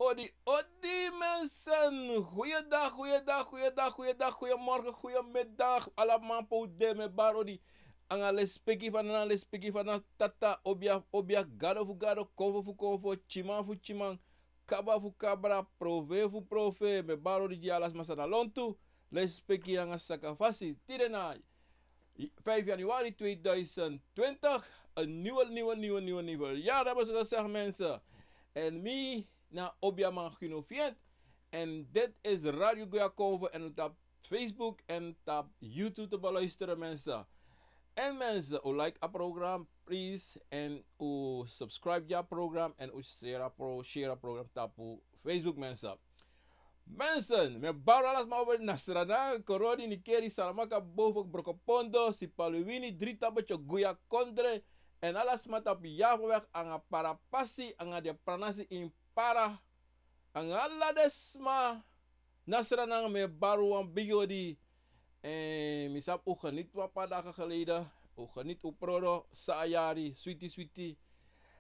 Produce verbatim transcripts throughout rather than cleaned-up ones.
Odi, odi mensen. Goeiedag, goeiedag, goeiedag, goeiedag, goeiemorgen, goeiemiddag. Allemaal pe un de, mi e bari odi. Nanga lespeki fu Nana, lespeki fu Tata, obia, obia, gado fu gado, konfo fu konfo, tyiman fu tyiman, kabra fu kabra, profeti fu profeti. Mi e bari odi gi ala sma san na lontu. Lespeki nanga sakafasi. Tide na vijf januari tweeduizend twintig. Een nieuwe, nieuwe, nieuwe, nieuwe, nieuwe jaar hebben ze gezegd, mensen. En mi na Obiaman Gino Fiet. En dit is Radio Goya Konfo en op Facebook en op YouTube te beluisteren, mensen. En mensen, u like a program, please. En u subscribe a program en u share a pro, share a program tapu Facebook, mensen. Mensen, mi e bari ala sma over Nasrana, Koroni, Nikeri, Saramaka, Bofok, Brokopondo, Sipaluwini, Drita, Bocho, Guya, Kondre, en ala sma tapu Yavoweg, nanga Parapasi, nanga den pranasi ini Para, nanga ala den sma Nasrana, mi e bari wan bigi odi. En mi sabi u geniet wan paar dagen geleden. U geniet u prodo, sa yari, switi, switi.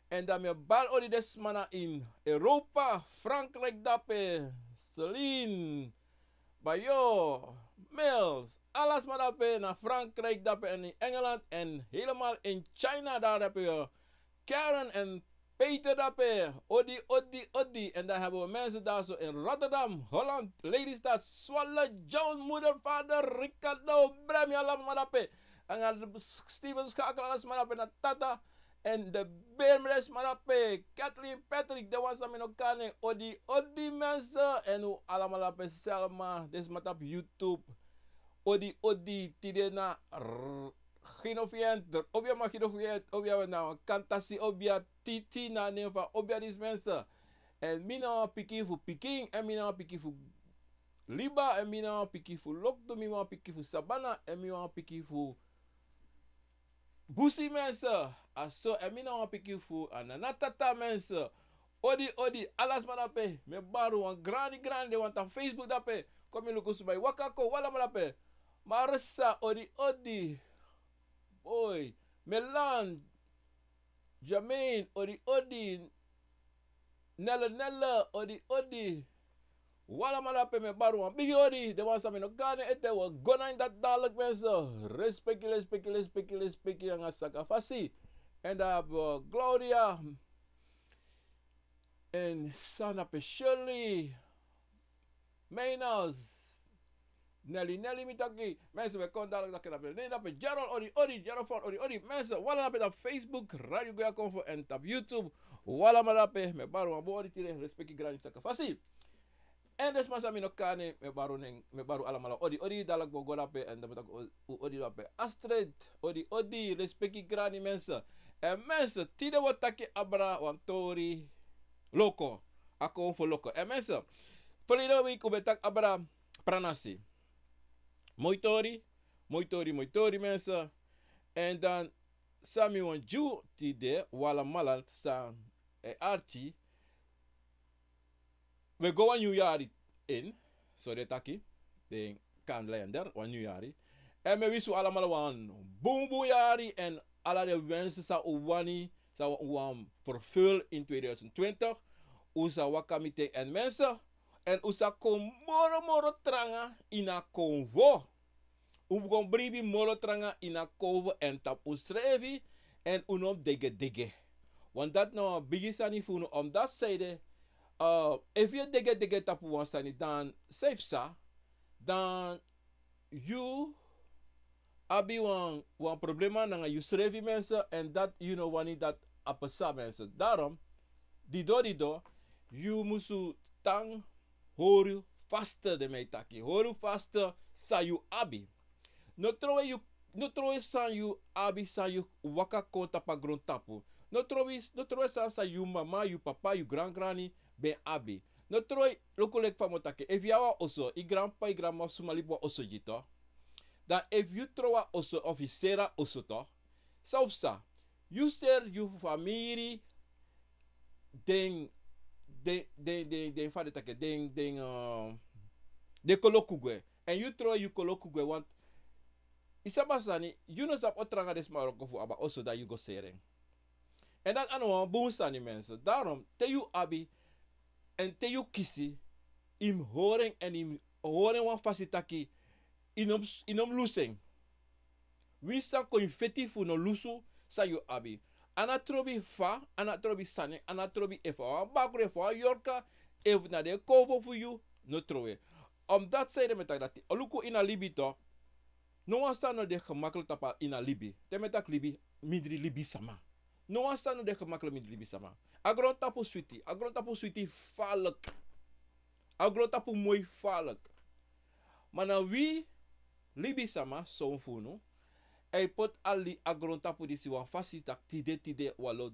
En dan mi e bari odi den sma na in Europa, Frankrijk dape, Celine, Bayo, Mils, ala sma dape na Frankrijk dape en in Engeland en helemaal in China daar dape. Karen en Peter dape, odi, odi, odi. En dan hebben we mensen daar zo in Rotterdam, Holland, Lelystad, Zwolle, John, moeder, vader, Ricardo, Bremi, ala sma dape. Nanga Steven Schakel, ala sma dape na Tata. En de Bermres sma dape, Kathleen, Patrick, den wan san mi no kan nen, odi, odi mensen. En u allemaal dape, Selma, den sma tapu YouTube. Odi, odi, tide na Gino Fiet, Obiaman Gino Fiet, Obia na Kantasi, Obia Titi na nen fu Obia disi mensen. En mi na wan pikin fu Pikin, en mi na wan pikin fu Liba, en mi na wan pikin fu Loktu, mi wan pikin fu Sabana, en mi wan pikin fu Busi mensen. A so, en mi na wan pikin fu Anana Tata mensen. Odi, odi, ala sma dape. Mi e bari wan grani, grani, den wan tapu Facebook dape. Kon mi luku suma e waka kon, u allemaal dape. Marissa, odi, odi. Boy, Melan, Jermaine, odi, odi. Nelle, Nelle, odi, odi. U allemaal dape, mi e bari wan bigi odi. Den wan san mi no kan nen ete, u o go na ini dati dadelijk mensen. Respeki, respeki, respeki, respeki nanga sakafasi. En dan hebben we Gloria. En san dape, Shirley. Meinas. Nelly, Nelly, mi taki. Mensen, we kon dadelijk taki na pe. Nen dape, Gerald, odi, odi, Gerald van, odi, odi. Mensen, u allemaal dape tapu Facebook, Radio Goya Konfo en tapu YouTube. U allemaal dape, mi e bari wan bun odi tide, respeki grani sakafasi. En den sma san mi no kan nen, mi e bari nen, mi e bari u allemaal odi, odi, dadelijk mi o go dape, en dan mi taki u odi dape. Astrid, odi, odi, respeki grani mensen. En mensen, tide wi o taki abra wan tori loko. A Konfo loko. En mensen, verleden week wi ben taki abra pranasi. Moi tori, moi tori, moi tori mensen. En dan san mi wani gi unu tide, u allemaal san e arki, wi e go wan nyun yari in, so den taki, den kalender, wan nyun yari. En mi e winsi u allemaal wan bun bun yari, en ala den wensen san u wani, san u wani vervul in tweeduizend twintig, u sa waka miti en mensen, en u sa kon moro moro tranga ini a Konfo. Un kon bribi moro tranga ini a Konfo en tapu unsrefi, en un no mus degedege. Want dati na wan bigi sani fu unu, omdat sanede, eh, efu yu e degedege tapu wan sani, dan san e psa, dan yu abi wan, wan problema nanga yusrefi mensen, en dati yu no wani dati a psa mensen. Daarom, dido, dido, yu musu tan hori faste, den mi e taki. Hori faste san yu abi. No trowe yu, no trowe san yu abi, san yu waka kon tapu a grontapu. No trowe, no trowe san, san yu mama, yu papa, yu grangrani ben abi. No trowe, luku leki fa mi o taki. Efu yu abi wan oso, yu granpapa, yu granmama, suma libi wan oso gi yu, toch. Dan efu yu trowe a oso, of yu seri a oso, toch, san o psa? Yu seri yu famiri, den, den, den, den, den, fa den taki, den, den, eh, den koloku gwe. En yu trowe yu koloku gwe, want yu sabi a sani, yu no sabi o tranga den sma wroko fu abi a oso, dan yu go seri en. En dati a no wan bun sani mensen. Daarom, te yu abi, Èn te yu kisi, yu mus hori en èn yu mus hori en wan fasi taki yu no mus, yu no mus lusu en. Winsi san kon yu feti fu no lusu san yu abi. A no trobi fa, a no trobi sani, a no trobi efu a wan bakru, efu a wan yorka, efu na den konfo fu yu, no trowe. Omdati san ede mi e taki dati, o luku ini a libi tok. No wan sani no de gemaklik tapu ini a libi. Te mi e taki libi, mindri libisama. No wan sani no de gemaklik mindri libisama. A grontapu switi, a grontapu switi falek. A grontapu moi falek. Ma na wi libisama, son fu unu, e poti a li, a grontapu disi wan fasi taki tide, tide wan lo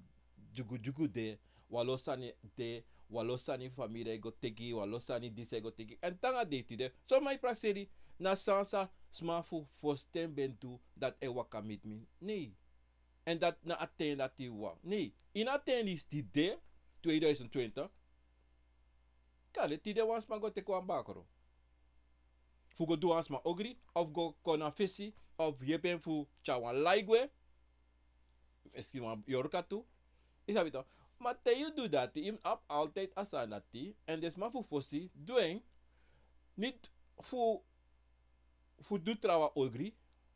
dyugudyugu de, wan lo sani de, wan lo sani famiri e go teki, wan lo sani disi e go teki. Èn te nanga dei tide, son man e prakseri, na san san sma fu fositen ben du dati e waka miti mi. Nei. Èn dati na a ten dati wan. Nei. Ini a ten disi tide, tweeduizend twintig, kande tide wan sma go teki wan bakru fu go du wan sma ogri, of go kon na fesi, of yepi en fu tyari wan lai gwe. Eski wan yorka tu. Yu sabi tok. Ma te yu du dati, yu mus abi altijd a sani dati, èn den sma fu fosi du en, niti fu, fu du trawan ogri.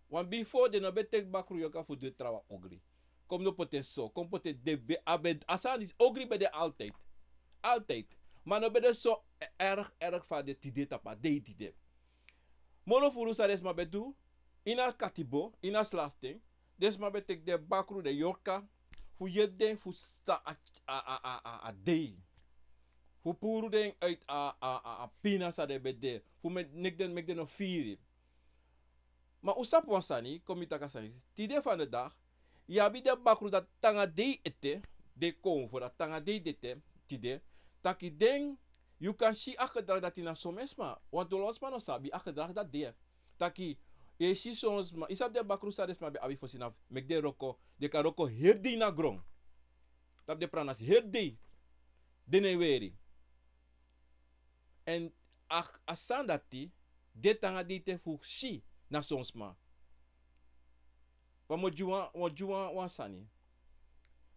Want bifo den no ben teki bakru yorka fu du trawan ogri. Kon mi no poti en so, kon mi poti en, den ben abi, a sani disi, ogri ben de altijd. Altijd. Ma a no ben de so erg, erg fa a de tide tapu a dei tide. Moro furu san den sma ben du, ini a katibo, ini a slaften, den sma ben teki den bakru, den yorka, fu yepi den fu stan a, a, a, a, a, a dei. Fu puru den uit a, a, a, a pina san den ben de, fu meki, meki den, meki den no firi. Ma un sabi wan sani, kon mi taki a sani. Tide van de dag, yu abi den bakru dati te nanga dei ete, den konfo dati te nanga dei ete, tide, taki den, yu kan si a gedrag dati na somen sma, want wan sma no sabi a gedrag dati de. Taki, yu e si son sma, yu sabi den bakru san den sma ben abi fosi na, meki den wroko, den kan wroko heri dei na gron. Tapu den pranasi heri dei, den no e weri. Èn a, a sani dati de te nanga dei ete fu si na son sma. Wan mi o gi wan, mi o gi wan, wan sani.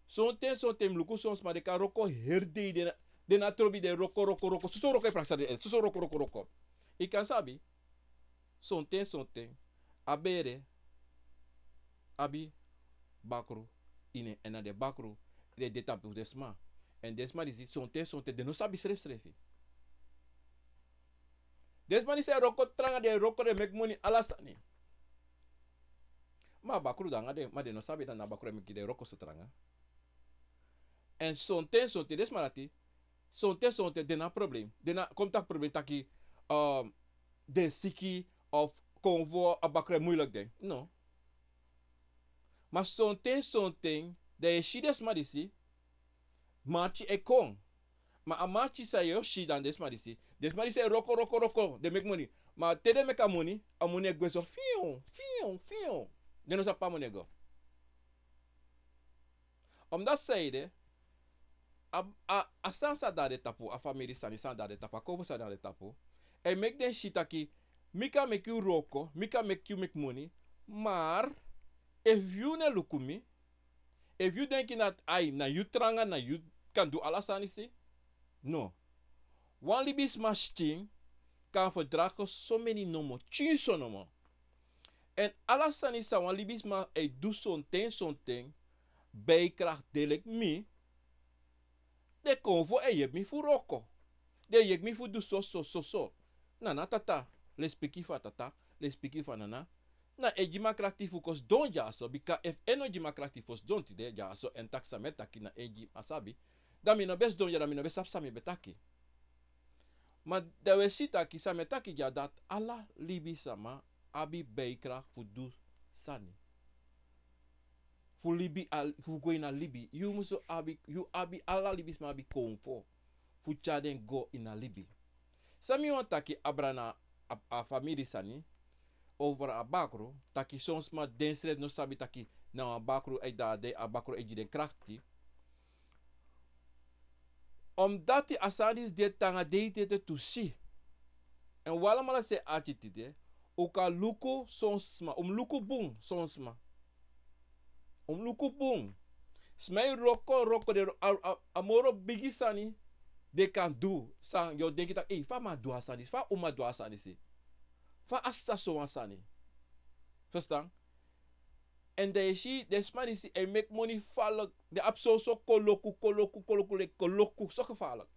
Sonten, sonten mi luku son sma den kan wroko heri dei, den no, den no trobi, den wroko, wroko, wroko. Soso wroko e prakseri den, soso wroko, wroko, wroko. Yu kan sabi, sonten, sonten, a bere abi bakru ini en, èn na den bakru e de tapu den sma. Èn den sma disi, sonten, sonten, den no sabi srefsrefi. Den sma disi e wroko tranga, den e wroko, den e meki moni, ala sani. Ma a bakru de nanga den, ma den no sabi dati na a bakru e meki den wroko so tranga. Èn sonten, sonten, den sma dati, sonten, sonten, den no abi problem. Den no, kon mi taki problem taki, ehm, den siki of konfo, a bakru e muilek den. No. Ma sonten, sonten, dan yu e si den sma disi, marki e kon. Ma a marki san yu o si dan den sma disi, den sma disi e wroko, wroko, wroko, den meki moni. Ma te den meki a moni, a moni e gwe so, fiu, fiu, fiu. Den no sabi pe a moni e go. Omdati san ede, a, a, a sani san de na den tapu, a famiri sani san de na den tapu, a konfo san de na den tapu, e meki den si taki, mi kan meki yu wroko, mi kan meki yu meki moni, maar efu yu no e luku mi, efu yu denki na, ai, na yu tranga, na yu kan du ala sani disi. No. Wan libisma skin kan verdragen someni nomo, kinso nomo. Èn ala sani san wan libisma e du sonten, sonten, bijkracht, dede leki mi, den konfo e yepi mi fu wroko. Den e yepi mi fu du so, so, so, so. Nana, tata, lespeki fu a tata, lespeki fu a nana. Na en gi mi a krakti fu kon sidon dyaso, bika efu en no gi mi a krakti fu sidon tide dyaso, èn taki san mi e taki na en gi mi a sabi, dan mi no ben sidon dya, dan mi no ben sabi san mi ben taki. Ma dan wi e si taki san mi e taki dya, dati ala libisma abi bijkracht fu du sani. Fu libi, al, fu go ini a libi. Yu musu abi, yu abi, ala libisma abi konfo fu tyari den go ini a libi. San mi wani taki abra na a, a famiri sani, over a bakru, taki son sma densrefi no sabi taki na wan bakru e de na den, a bakru e gi den krakti. Omdati a sani disi de te nanga dei ete tu si. Èn un alamala san e arki tide, un kan luku son sma, un mus luku bun son sma. Un mus luku bun. Sma e wroko, wroko, den, a, a, a moro bigi sani, den kan du, san yu o denki taki, ei, fa a man du a sani disi, fa a uma du a sani disi. Fa a sa so wan sani. Verstaan? En dan yu e si, den sma disi e meki moni falek, den abi soso koloku, koloku, koloku, leki koloku, so gevaarlijk.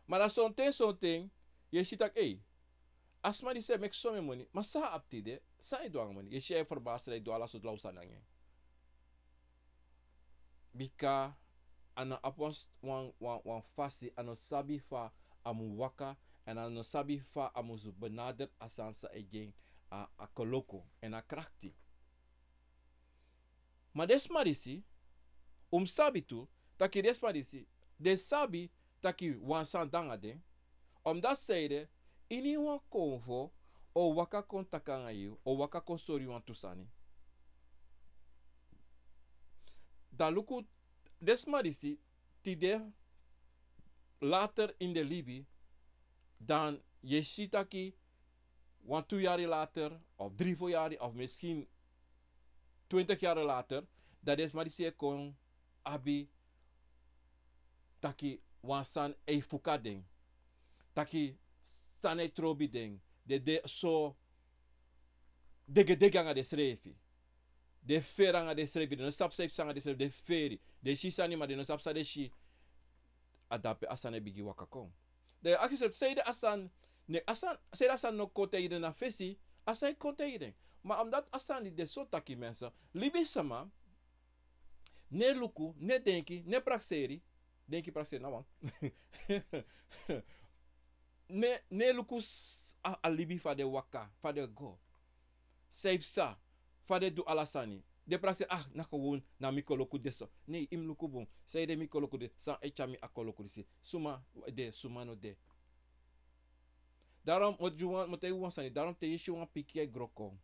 Ma dan sonten, sonten, yu e si taki, ei, a sma disi e meki somen moni, ma san a abi tide, san a e du nanga moni, yu e si a e verbaasd, a e du ala sortu law sani nanga en. Bika a no abi wan, wan, wan, wan fasi, a no sabi fa a mu waka, en a no sabi fa a musu benader a sani san e gi en a, a koloku, en a krakti. Ma den sma disi, un mu sabi tu, taki den sma disi, den sabi taki wan sani de nanga den. Omdat zij de, iniwan konfo o waka kon taki nanga yu, o waka kon sori yu wantu sani. Dan luku, den sma disi, tide, later in de libi, dan yu e si taki, wantu yari later, of dri fo yari, of misschien twintig yari later, dan den sma disi e kon abi taki wan sani e fuka den. Taki sani e trobi den. Den de so degedege nanga densrefi. Den feri nanga densrefi. Den no sabi san e psa nanga densrefi. Den feri. Den si sani ma den no sabi san den si. A dape a sani e bigin waka kon. Dan yu e aksi yusrefi, sanede a sani, ne a sani, sanede a sani no kon taigi den na fesi, a sani e kon taigi den. Ma omdat a sani de so taki mensen, libisma, no e luku, no e denki, no e prakseri, denki prakseri na wan. No e, no e luku s-, a, a libi fa den waka, fa den go. San e psa, fa den du ala sani. Den prakseri, ah, na gewoon, na mi koloku de so. Nee, yu mu luku bun. Sanede mi koloku de, san e tyari mi a koloku disi. Suma de, suma no de. Daarom, mi o taigi wan, mi o taigi wan sani. Daarom te yu e si wan pikin e gro kon.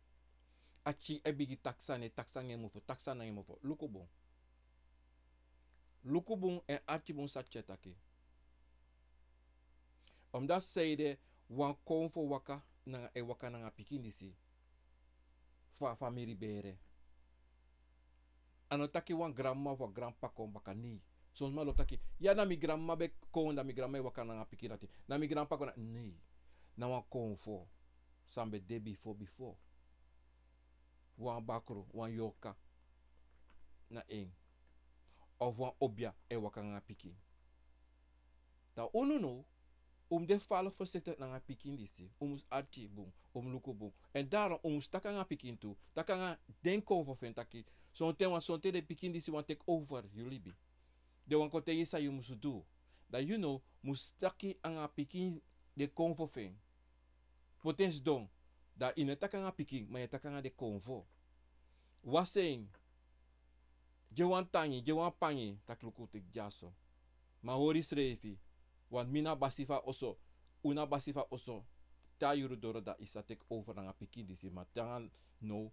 A pikin e bigin taki sani, e taki sani nanga en mofo, taki sani nanga en mofo. Luku bun. Luku bun, èn arki bun san a e taki. Omdat sanede wan konfo waka nanga, e waka nanga a pikin disi. Fu a famiri bere. A no taki wan granmama fu a granpapa kon baka, nee. Son sma lo taki, ya, na mi granmama ben kon, na mi granmama e waka nanga a pikin dati. Na mi granpapa kon, na, nee. Na wan konfo. San ben de bifo, bifo. Wan bakru, wan yorka. Na en. Of wan obia e waka nanga a pikin. Dan unu now, un mu de fala voorzichtig nanga a pikin disi. Un mus arki bun, un mu luku bun. Èn daarom un mus taki nanga a pikin tu, taki nanga den konfo fu en taki. Sonten wan, sonten den pikin disi wani teki over yu libi. Den wani kon taigi yu san yu musu du. Dan yu now mus taki nanga a pikin den konfo fu en. Poti en sidon, dan yu no e taki nanga a pikin, ma yu e taki nanga den konfo. Wasi en, gi en wan tangi, gi en wan pangi, taki luku teki dyaso. Ma hori yusrefi, want mi na basi fu a oso, un na basi fu a oso, te a yuru doro dan yu sa teki over nanga a pikin disi, ma te nanga now,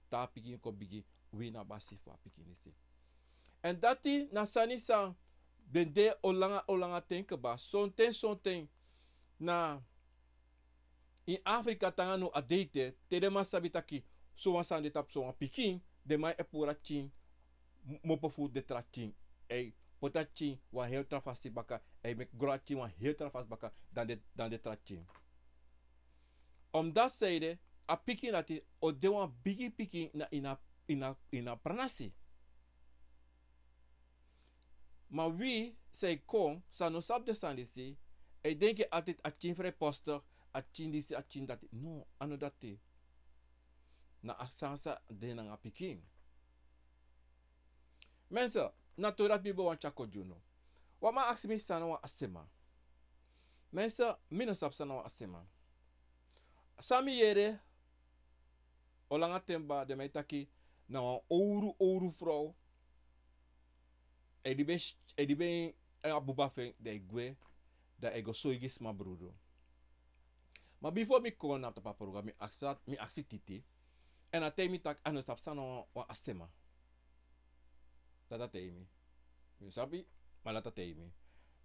te a pikin kon bigi, wi na basi fu a pikin disi. Èn dati na sani san ben de o langa, o langa ten kaba, sonten, sonten, na ini Afrika te nanga now a dei te, te den man sabi taki, sowan sani de tapu sowan pikin, den man e puru a pikin, m-, mopo fu den tra pikin. Ei, poti a pikin wan heri tra fasi baka, ei, meki gro a pikin wan heri tra fasi baka, dan den, dan den tra pikin. Omdat sanede, a pikin dati, o de wan bigi pikin na ini a, ini a, ini a pranasi. Ma wi san e kon, san no sabi den sani disi, e denki altijd a pikin vrijpostig, a pikin disi, a pikin dati. No, a no dati. Na a sani san de nanga a pikin. Mensen, na tori dati mi ben wani tyari kon gi unu. Wan man aksi mi san na wan asema. Mensen, mi no sabi san na wan asema. San mi yere, o langa ten kaba, den man e taki, na wan owru, owru frow. E di ben, e di ben, e, a buba fu en, dan e gwe, dan e go soigi sma brudu. Ma bifo mi kon na tapu a program, mi aksi, mi aksi Titi. Èn a taigi mi taki a no sabi san na wan, wan asema. Dati a taigi mi. Mi sabi, ma dati a taigi mi.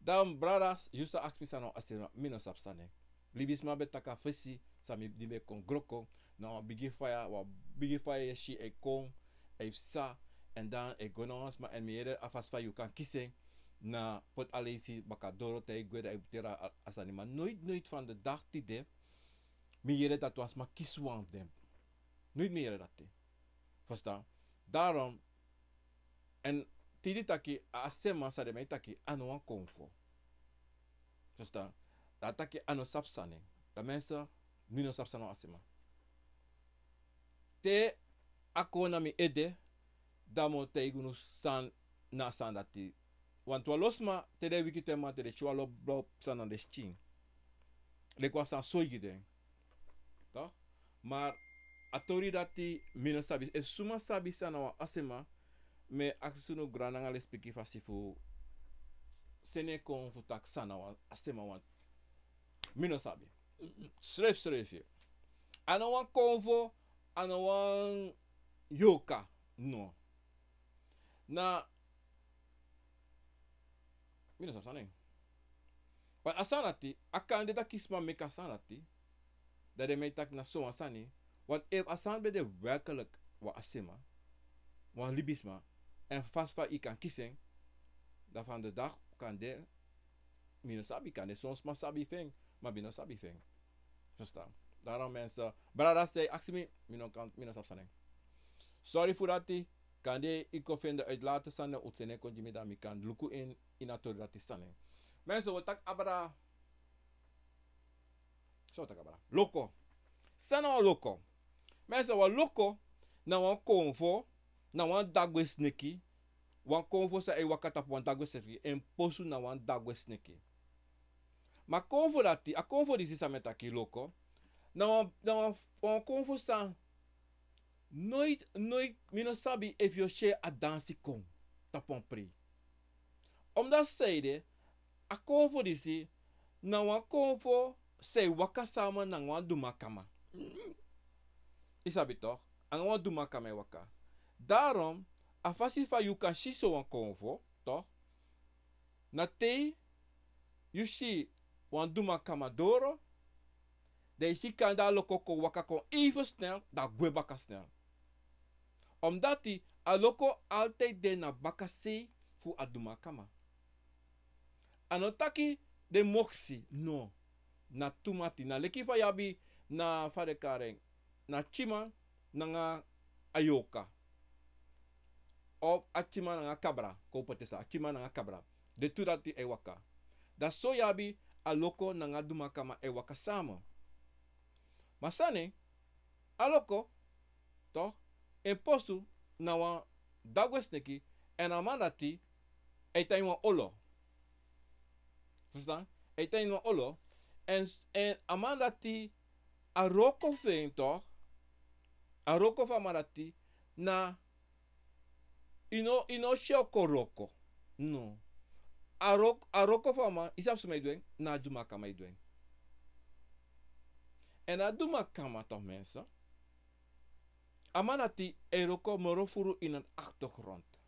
Dan brada, yu sa aksi mi san na wan asema, mi no sabi san na en. Libisma ben taki a fesi, san mi di ben kon gro kon, na wan bigi faya, wan bigi faya yu e si e kon, e psa, èn dan e go na wan sma, èn mi yere a fasi fa yu kan kisi en, na poti a leisi baka doro te yu gwe dan yu mus teri a, a sani. Ma noiti, noiti fan de daki tide mi yere dati wan sma kisi wan fu den. Noiti mi yere dati. Verstaan? Daarom, en tidi taki a Asema san den man e taki a no wan konfo. Verstaan? Dan a taki a no sabi sani. Dan mensen, mi no sabi san na wan Asema. Te a kon na mi ede, dan mi o taigi unu san na a sani dati. Want wan lo sma, te den e wiki ten mamanten den si wan lo, lo sani na den skin. Leki wan sani soi gi den. Toch? Maar a tori dati mi no sabi. Efu suma sabi san na wan Asema, mi e aksi unu grananga lespeki fasi fu seni en kon fu taki san na wan Asema, want mi no sabi. Srefi, srefi. A no wan konfo, a no wan yorka. No. Na mi no sabi san na en. Want a sani dati, a kan de taki sma meki a sani dati, dan den man e taki na so wan sani. Want efu a sani ben de werkelijk wan Asema, wan libisma, en fasi fa yu kan kisi en, dan van de dag kan de, mi no sabi, kan de son sma sabi fu en, ma mi no sabi fu en. Verstaan? Daarom mensen, brada, san yu aksi mi, mi no kan, mi no sabi san na en. Sorry fu dati, kande yu kon fende uit later san na en, un seni en kon gi mi, dan mi kan luku in, ini a tori dati san na en. Mensen, wi o taki abra. So wi o taki abra. Loko. San na wan loko? Mensen, wan loko na wan konfo, na wan dagwe sneki, wan konfo san e waka tapu wan dagwe sneki, en posu na wan dagwe sneki. Ma konfo dati, a konfo disi san mi e taki loko, na wan, na wan, wan konfo san noiti, noiti, mi no sabi efu yu o si en a dansi kon tapu wan prei. Omdati sanede, a konfo disi na wan konfo san e waka sama nanga wan dumakama. Yu sabi toch, anga wan dumakama e waka. Daarom, a fasi fa yu kan si so wan konfo, toch, na te yu si wan dumakama doro, dan yu si kande a loko kon waka kon even snel, dan a gwe baka snel. Omdati a loko altijd de na bakasei fu a dumakama. A no taki den moksi, no. Na tu mati, na leki fa yu abi na fa den kari en, na tyiman nanga a yorka. Of a tyiman nanga kabra, kon poti en so, a tyiman nanga kabra. Den tu dati e waka. Dan so yu abi a loko nanga dumakama e waka sama. Ma san na en, a loko, toch, en posu na wan dagwe sneki, en a man dati e tan ini wan olo. Verstaan? E tan ini wan olo. En, en a man dati, a wroko fu en, toch, a wroko fu a man dati na, yu no, yu no si en o kon wroko. No. A wrok-, a wroko fu a man, yu sabi suma e du en, na a dumakama e du en. En a dumakama toch, mensen, a man dati e wroko moro furu ini a achtergrond.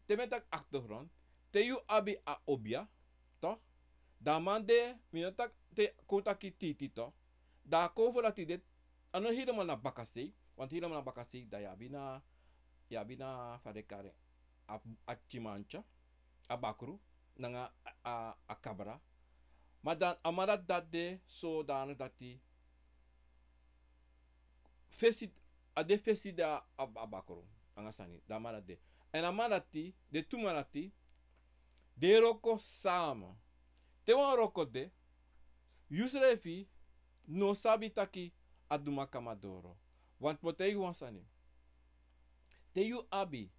Te mi e taki achtergrond, te yu abi a obia, toch? Dan a man de, mi no taki, te kon taki titi, toch? Dan a konfo dati de, a no helemaal na bakasei, want helemaal na bakasei, dan yu abi na, yu abi na fa den kari en, a, a tyiman, a bakru, nanga a, a, a kabra. Ma dan a man dati, dati de, so dan dati, fesi, a de fesi de a, a, a bakru, anga sani, dan a man dati de. En a man dati, den tu man dati, den e wroko sama. Te wan wroko de, yusrefi no sabi taki a dumakama doro. Want mi o taigi yu wan sani. Te yu abi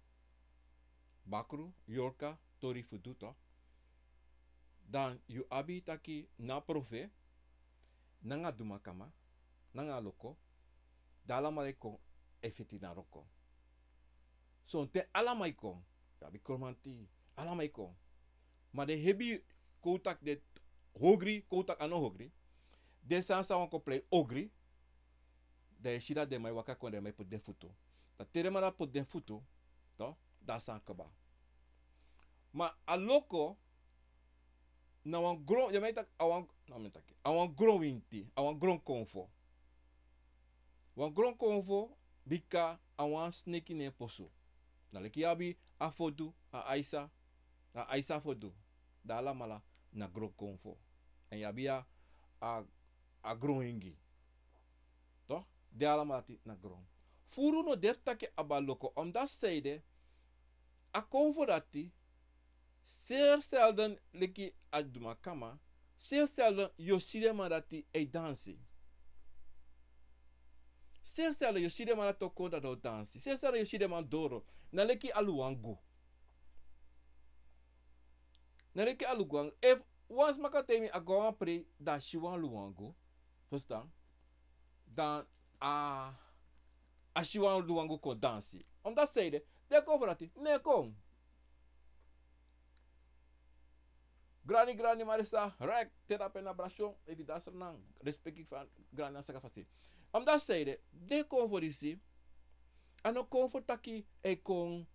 bakru, yorka, tori fu du, toch, dan yu abi taki na profe, nanga dumakama, nanga loko, dan alamala e kon e feti na wroko. Sonten alamala e kon, yu abi kromanti, alamala e kon. Ma den hebi, kon taki den ogri, kon taki a no ogri. Den sani san wani kon prei ogri, dan yu e si dati den man e waka kon, den man e poti den futu. Dan te den man dati poti den futu, toch, dan a sani kaba. Ma a loko, na wan gron, ya mi e taki, a wan, na mi e taki, a wan gron winti, a wan gron konfo. Wan gron konfo, bika a wan sneki na en posu. Na leki yu abi a fodu, a aisa, A, a i sa fu du. Dan alamala na gron konfo. Èn yu abi a, a, a gron ingi. Toch? Den alamala dati na gron. Furu no de fu taki abra loko. Omdat zij de, a konfo dati, zeer zelden leki a Dumakama, zeer zelden yu o si den man dati e dansi. Zeer zelden yu o si den man dati o kon dati o dansi. Zeer zelden yu o si den man doro. Na leki a Luangu. Na leki a Luangu. Efu wan sma kan taigi mi a go a wan prei, dan a si wan Luangu. Verstaan? Dan a, a si wan Luangu kon dansi. Omdat zij de, den konfo dati, no e kon. Grani, grani Marisa, rek, te dape na Brasion, efu yu dansi nan, respeki fu grani na saka fasi. Omdat zij de, den konfo disi, a no konfo taki e kon,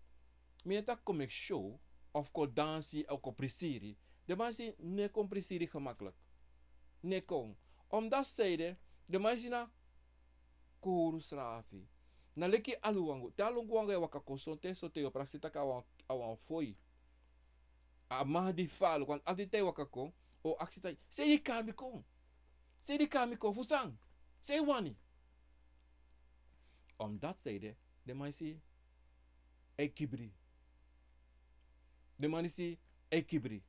mi no taki kon meki show, of kon dansi, of kon prisiri. Den man disi no e kon prisiri gemakkelijk. No e kon. Omdat zij de, den man disi na kowru srafi. Na leki a Luangu. Te a Luangu e waka kon, sonten, sonten yu o prakseri taki a wan, a wan foi. A man di faaluk, want altijd te a e waka kon, o aksi taki, sei di kari mi kon. Sei di kari mi kon, fu san? Sei wani. Omdat zij de, den man disi e kibri. Den man disi e kibri.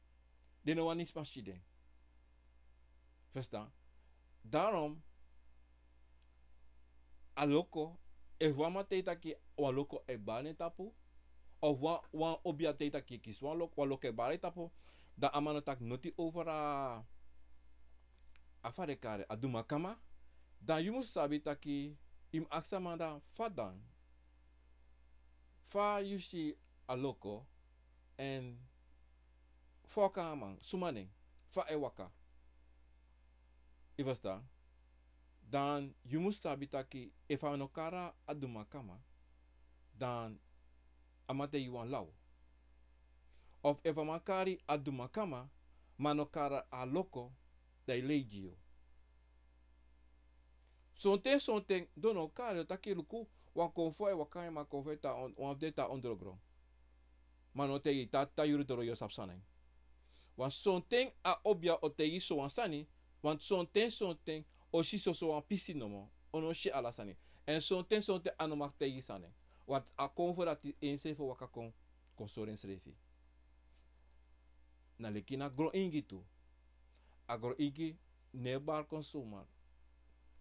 Den no wani sma si den. Verstaan? Daarom, a loko, efu wan man taigi taki wan loko e bari na en tapu, of wan, wan obia taigi taki yu kisi wan loko, wan loko e bari na en tapu, dan a man no taki noti over a, a fa den e kari, a Dumakama, dan yu mus sabi taki, yu mus aksi a man dan, fa dan? Fa yu si a loko, èn fa a kon a man, suma na en, fa a e waka. Yu ferstan? Dan yu mus sabi taki efu a no kari a Dumakama, dan a man taigi yu wan law. Of efu a man kari a Dumakama, ma a no kari a loko, dan a e lei gi yu. Sonten, sonten, den no o kari, den o taki luku, wan konfo e waka, ma a konfo e tan on-, wan fu den e tan ondrogron. Ma a no o taigi yu taki, te a yuru doro yu o sabi san na en. Want sonten a obia o taigi yu sowan sani, want sonten, sonten, o si soso wan pisi nomo, a no o si ala sani. Èn sonten, sonten a no mag taigi yu san na en. Want a konfo dati ensrefi o waka kon, kon sori ensrefi. Na leki na gron ingi tu. A gron ingi no e bari kon somar.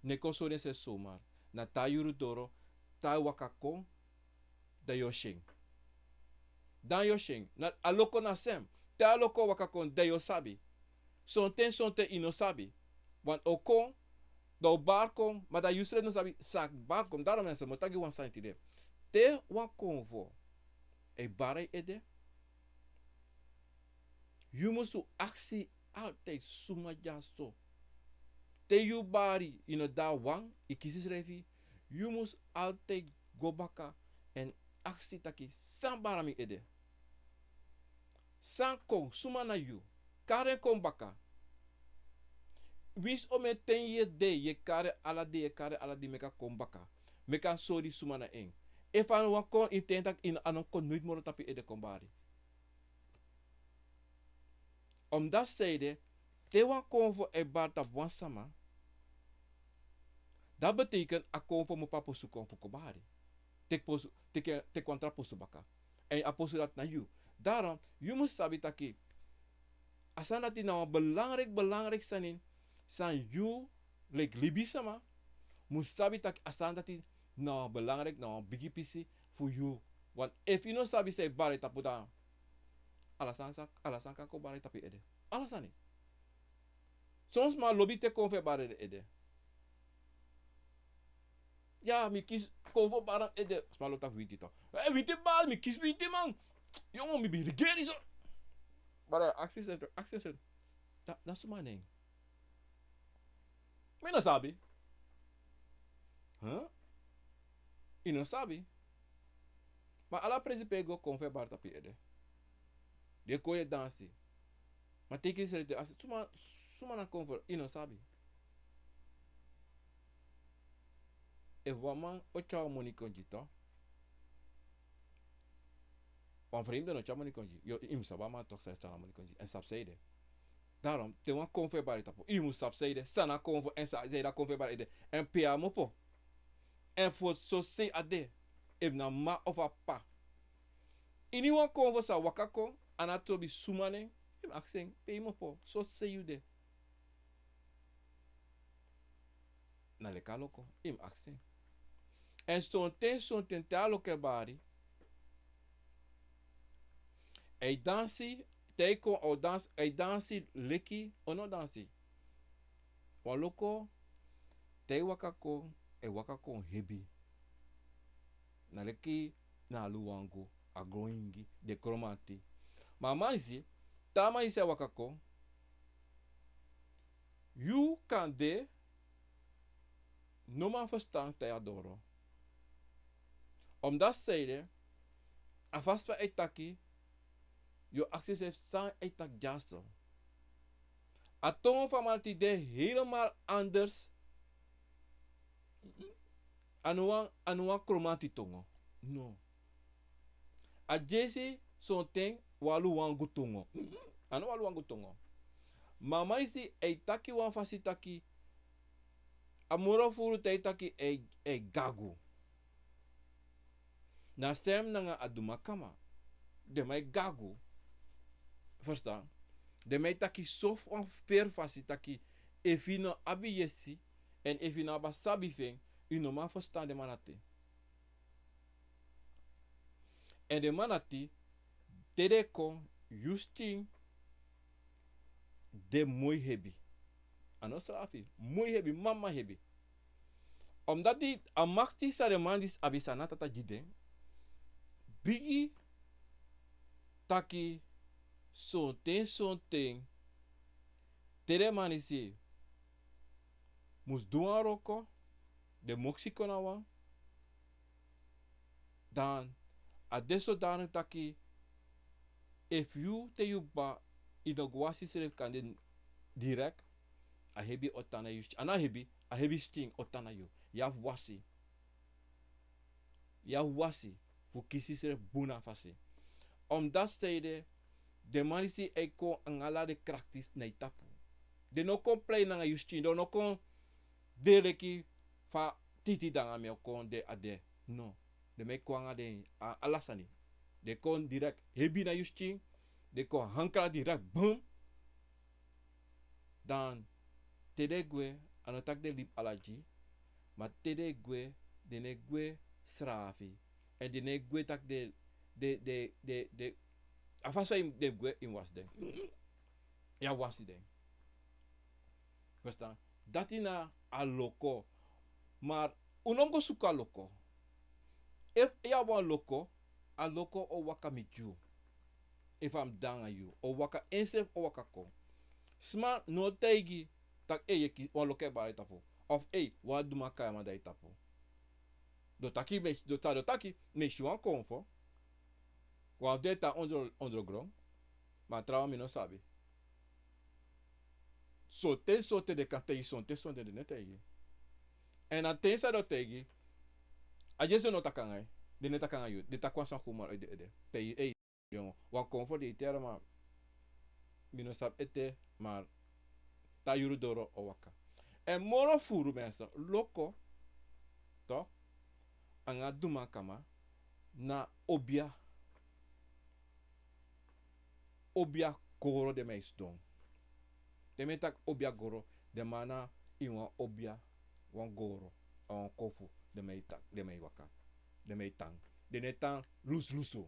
No e kon sori ensrefi somar. Na te a yuru doro, te a waka kon, dan yu o si en. Dan yu o si en. Na a loko na sem. Te a loko waka kon, dan yu o sabi. Sonten, sonten yu no sabi. Want a o kon, dan a o bari kon, ma dan yusrefi no sabi san a bari kon. Daarom mi e taki wan sani tide. Te wan konfo e bari ede, yu musu aksi altijd suma dyaso. Te yu bari, yu no de a wan, yu kisi srefi, yu mus altijd go baka èn aksi taki san bari na mi ede. San kon, suma na yu, kari en kon baka. Winsi omeni ten yu e de, yu e kari en ala dei, yu e kari en ala dei, meki a kon baka. Meki a sori suma na en. Efu a no wani kon, yu ten taki yu no, a no kon noiti moro tapu yu ede kon bari. Omdat zij de, te wan konfo e bari tapu wan sama, dat betekent a konfo mu papa posu kon fu kon bari. Teki posu, teki, teki wan tra posu baka. Èn a posu dati na yu. Daarom, yu mus sabi taki, a sani dati na wan belangrijk, belangrijk sani, san yu, leki libisma, mus sabi taki a sani dati na wan belangrijk, na wan bigi pisi fu yu. Want efu yu no sabi san e bari tapu dan, ala sani sa, ala sani kan kon bari tapu yu ede. Ala sani. Son sma lobi te konfo e bari den ede. Ya, mi kisi konfo bari ede. Sma lobi taki winti toch. Eh, winti bari, mi kisi winti man. Yongo, mi ben regeri so. Bari, aksi srefi, aksi srefi. Da, da suma na en. Mi no sabi. Huh? Yu no sabi. Ma ala presi pe yu go konfo e bari tapu yu ede. Yu e kon yu e dansi. Ma te yu kisi srefi, a suma, suma na konfo, yu no sabi. Efu wan man o tyari wan moni kon gi yu toch. Wan vreemde no tyari moni kon gi yu. Yu mus sabi a man toch san e tyari a moni kon gi yu. Èn sabi san ede. Daarom, te wan konfo e bari tapu, yu mus sabi san ede, san na konfo èn san, san ede a konfo e bari ede. Èn pe a mopo. Èn fu sosei a de. Efu na ma of a pa. Ini wan konfo sa waka kon, a no trobi suma nen, yu mus aksi en, pe yu mopo, sosei yu de. Na leki a loko, yu mus aksi en. Èn sonten, sonten te a loko e bari. A e dansi, te a e kon, a o dansi, a e dansi leki, a no dansi. Wan loko, te a e waka kon, a e waka kon hebi. Na leki na a luwangu, a grontapu, den kromanti. Ma a man disi, te a man disi e waka kon, yu kande no man ferstan te a doro. Omdati san ede, a fasi fa a e taki, yu o aksi yusrefi san a e taki dyaso. A tongo fu a man dati de helemaal anders. A no wan, a no wan kromanti tongo. No. A dyesi sonten wan luwangu tongo. A no wan luwangu tongo. Ma a man disi e taki wan fasi taki, a moro furu te a e taki e, e gagu. Na sem nanga a dumakama. Den man e gagu. Ferstan? Den man e taki so wan feri fasi taki, efu yu no abi yesi, èn efu yu no abi a sabi fu en, yu no man ferstan den man dati. Èn den man dati, te den kon, yu skin de moi hebi. A no srafi, moi hebi, mama hebi. Omdati a makti san den man disi abi, san na Tata gi den, bigi taki sonten, sonten, te den man disi mus du wan wroko, den moksi kon na wan, dan a de so dan taki, efu yu te yu kba, yu no go wasi yusrefi kande direkt, a hebi o tan na yu skin. A no hebi, a hebi skin o tan na yu. Yu abi wasi. Yu abi wasi fu kisi yusrefi bun na fasi. Omdati san ede, den man disi e kon nanga ala den krakti na yu tapu. Den no kon prei nanga yu skin, den no kon de leki fa titi nanga mi o kon de a de. No. Den man e kon nanga den, a, ala sani. Den kon direkt hebi na yu skin, den kon hankra direkt, bum. Dan te den e gwe, a no taki den libi ala gi, ma te den e gwe, den no e gwe srafi. Èn den no e gwe taki den, den, den, den, den, a fasi fa den e gwe, yu mus wasi den. Yu abi wasi den. Ferstan? Dati na a loko. Ma un no mus go suku a loko. Efu yu abi wan loko, a loko o waka miti yu. Efu a mus de nanga yu, o waka ensrefi, o waka kon. Sma no o taigi taki, ei, yu e kisi, wan loko e bari yu tapu. Of ei, wan dumakama de na yu tapu. Den o taki, mi, den o taki, mi e si wan konfo. Wan fu den e tan ondro, ondrogron. Ma trawan mi no sabi. Sonten, sonten den kan taigi, sonten, sonten den no e taigi. Èn a ten san den o taigi, a dyesi den no taki nanga yu, den no e taki nanga yu, den taki wan sani fu moro ede, ede. Pe yu, ei, yongo, wan konfo di yu teri, ma mi no sabi ete, ma te a yuru doro o waka. Èn moro furu mensen, loko, toch, anga dumakama, na obia. Obia goro den man e sidon. Te mi e taki obia goro, den man na ini wan obia, wan goro, a wan kofu, den man e tan, den man e waka, den man e tan. Den no e tan lusulusu.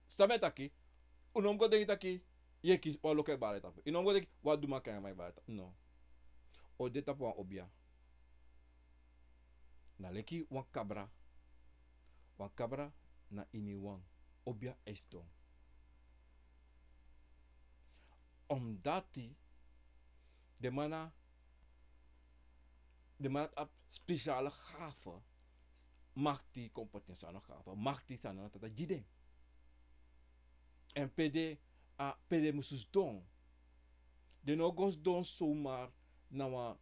San mi e taki, un no mus go denki taki, yu e kisi, wan loko e bari yu tapu. Yu no mus go denki, wan dumakama e bari yu tapu. No. O de tapu wan obia. Na leki wan kabra. Wan kabra na ini wan obia e sidon. Omdati den man na, den man abi speciale gave, makti, kon poti en so, a no gave, makti san na Tata gi den. Èn pe den, a, pe den musu sidon. Den no go sidon zomaar na wan,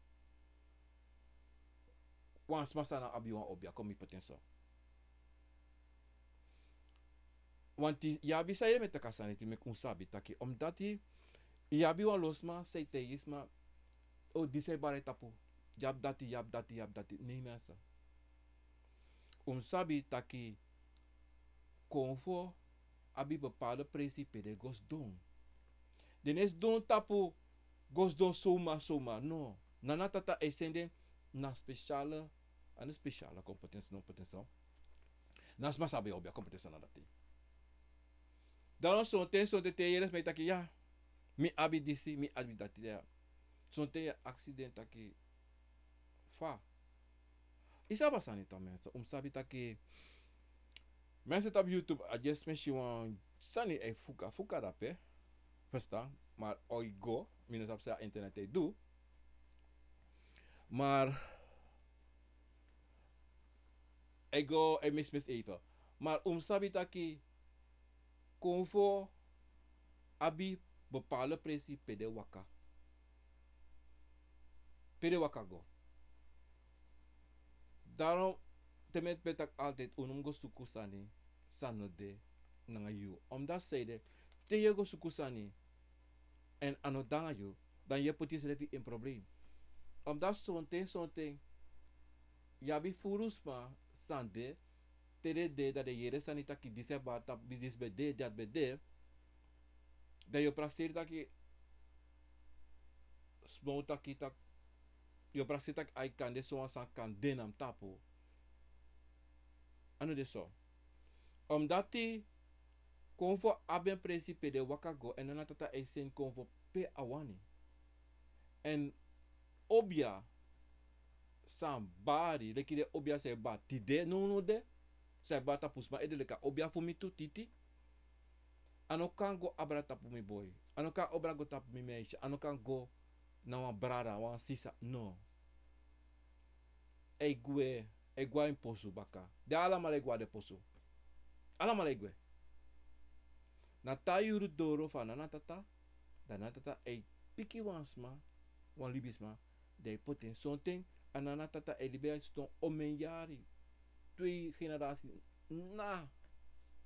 wan sma san no abi wan obia, kon mi poti en so. Wanti yu abi san yu e meki taki a sani eti meki un sabi taki omdati yu abi wan lo sma san e taigi sma. O disi e bari a tapu. Yu abi dati, yu abi dati, yu abi dati. Nei, mi a sa. Un mus sabi taki konfo abi bepaalde presi pe den go sidon. Den no e sidon tapu go sidon soma soma, no. Nana tata e seni den na spesiale, a no spesiale kompetensi, no, kompetensi, no. Na sma sabi obia kompetensi na dati. Dan sonten, sonten te yu yere sma e taki ya, mi abi disi, mi abi dati ya. Sonten yu e aksi den taki fa. Yu sabi a sani tu, mensen. Un mus sabi taki mensen tapu YouTube, a jes mi si wan sani e fuka fuka dape. Verstaan? Maar o yu go, mi no sabi san a internet e du. Maar e go e mismis even. Maar un mus sabi taki konfo abi bepaalde presi pe den waka. Pe den waka go. Daarom te mi e taki altijd un no mus go suku sani san no de nanga yu. Omdat san ede, te yu e go suku sani en a no de nanga yu, dan yu e poti yusrefi in probleem. Omdat sonten, sonten yu abi furu sma san de, te den de, dan den yere sani taki disi e bari tapu, disi ben de, dati ben de. Dan yu o prakseri taki, sma o taki taki, yu o prakseri taki ai kan de, sowan sani kan de na mi tapu. A no de so. Omdati konfo abi en presi pe den waka go, en Nana Tata e seni konfo pe a wani. En obia san a bari, leki den obia san e bari tide, nownow de, san e bari tapu sma ede, leki a obia fu mi tu titi. A no kan go abra tapu mi boi. A no kan abra go tapu mi meisje. A no kan go na wan brada, wan sisa. No. E gwe, e gwe a en posu baka. Den alamala e gwe a den posu. Alamala e gwe. Na te a yuru doro fu a Nana Tata, dan Nana Tata e piki wan sma, wan libisma, dan e poti en. Sonten a Nana Tata e libi a sidon omen yari. Twee generasi na,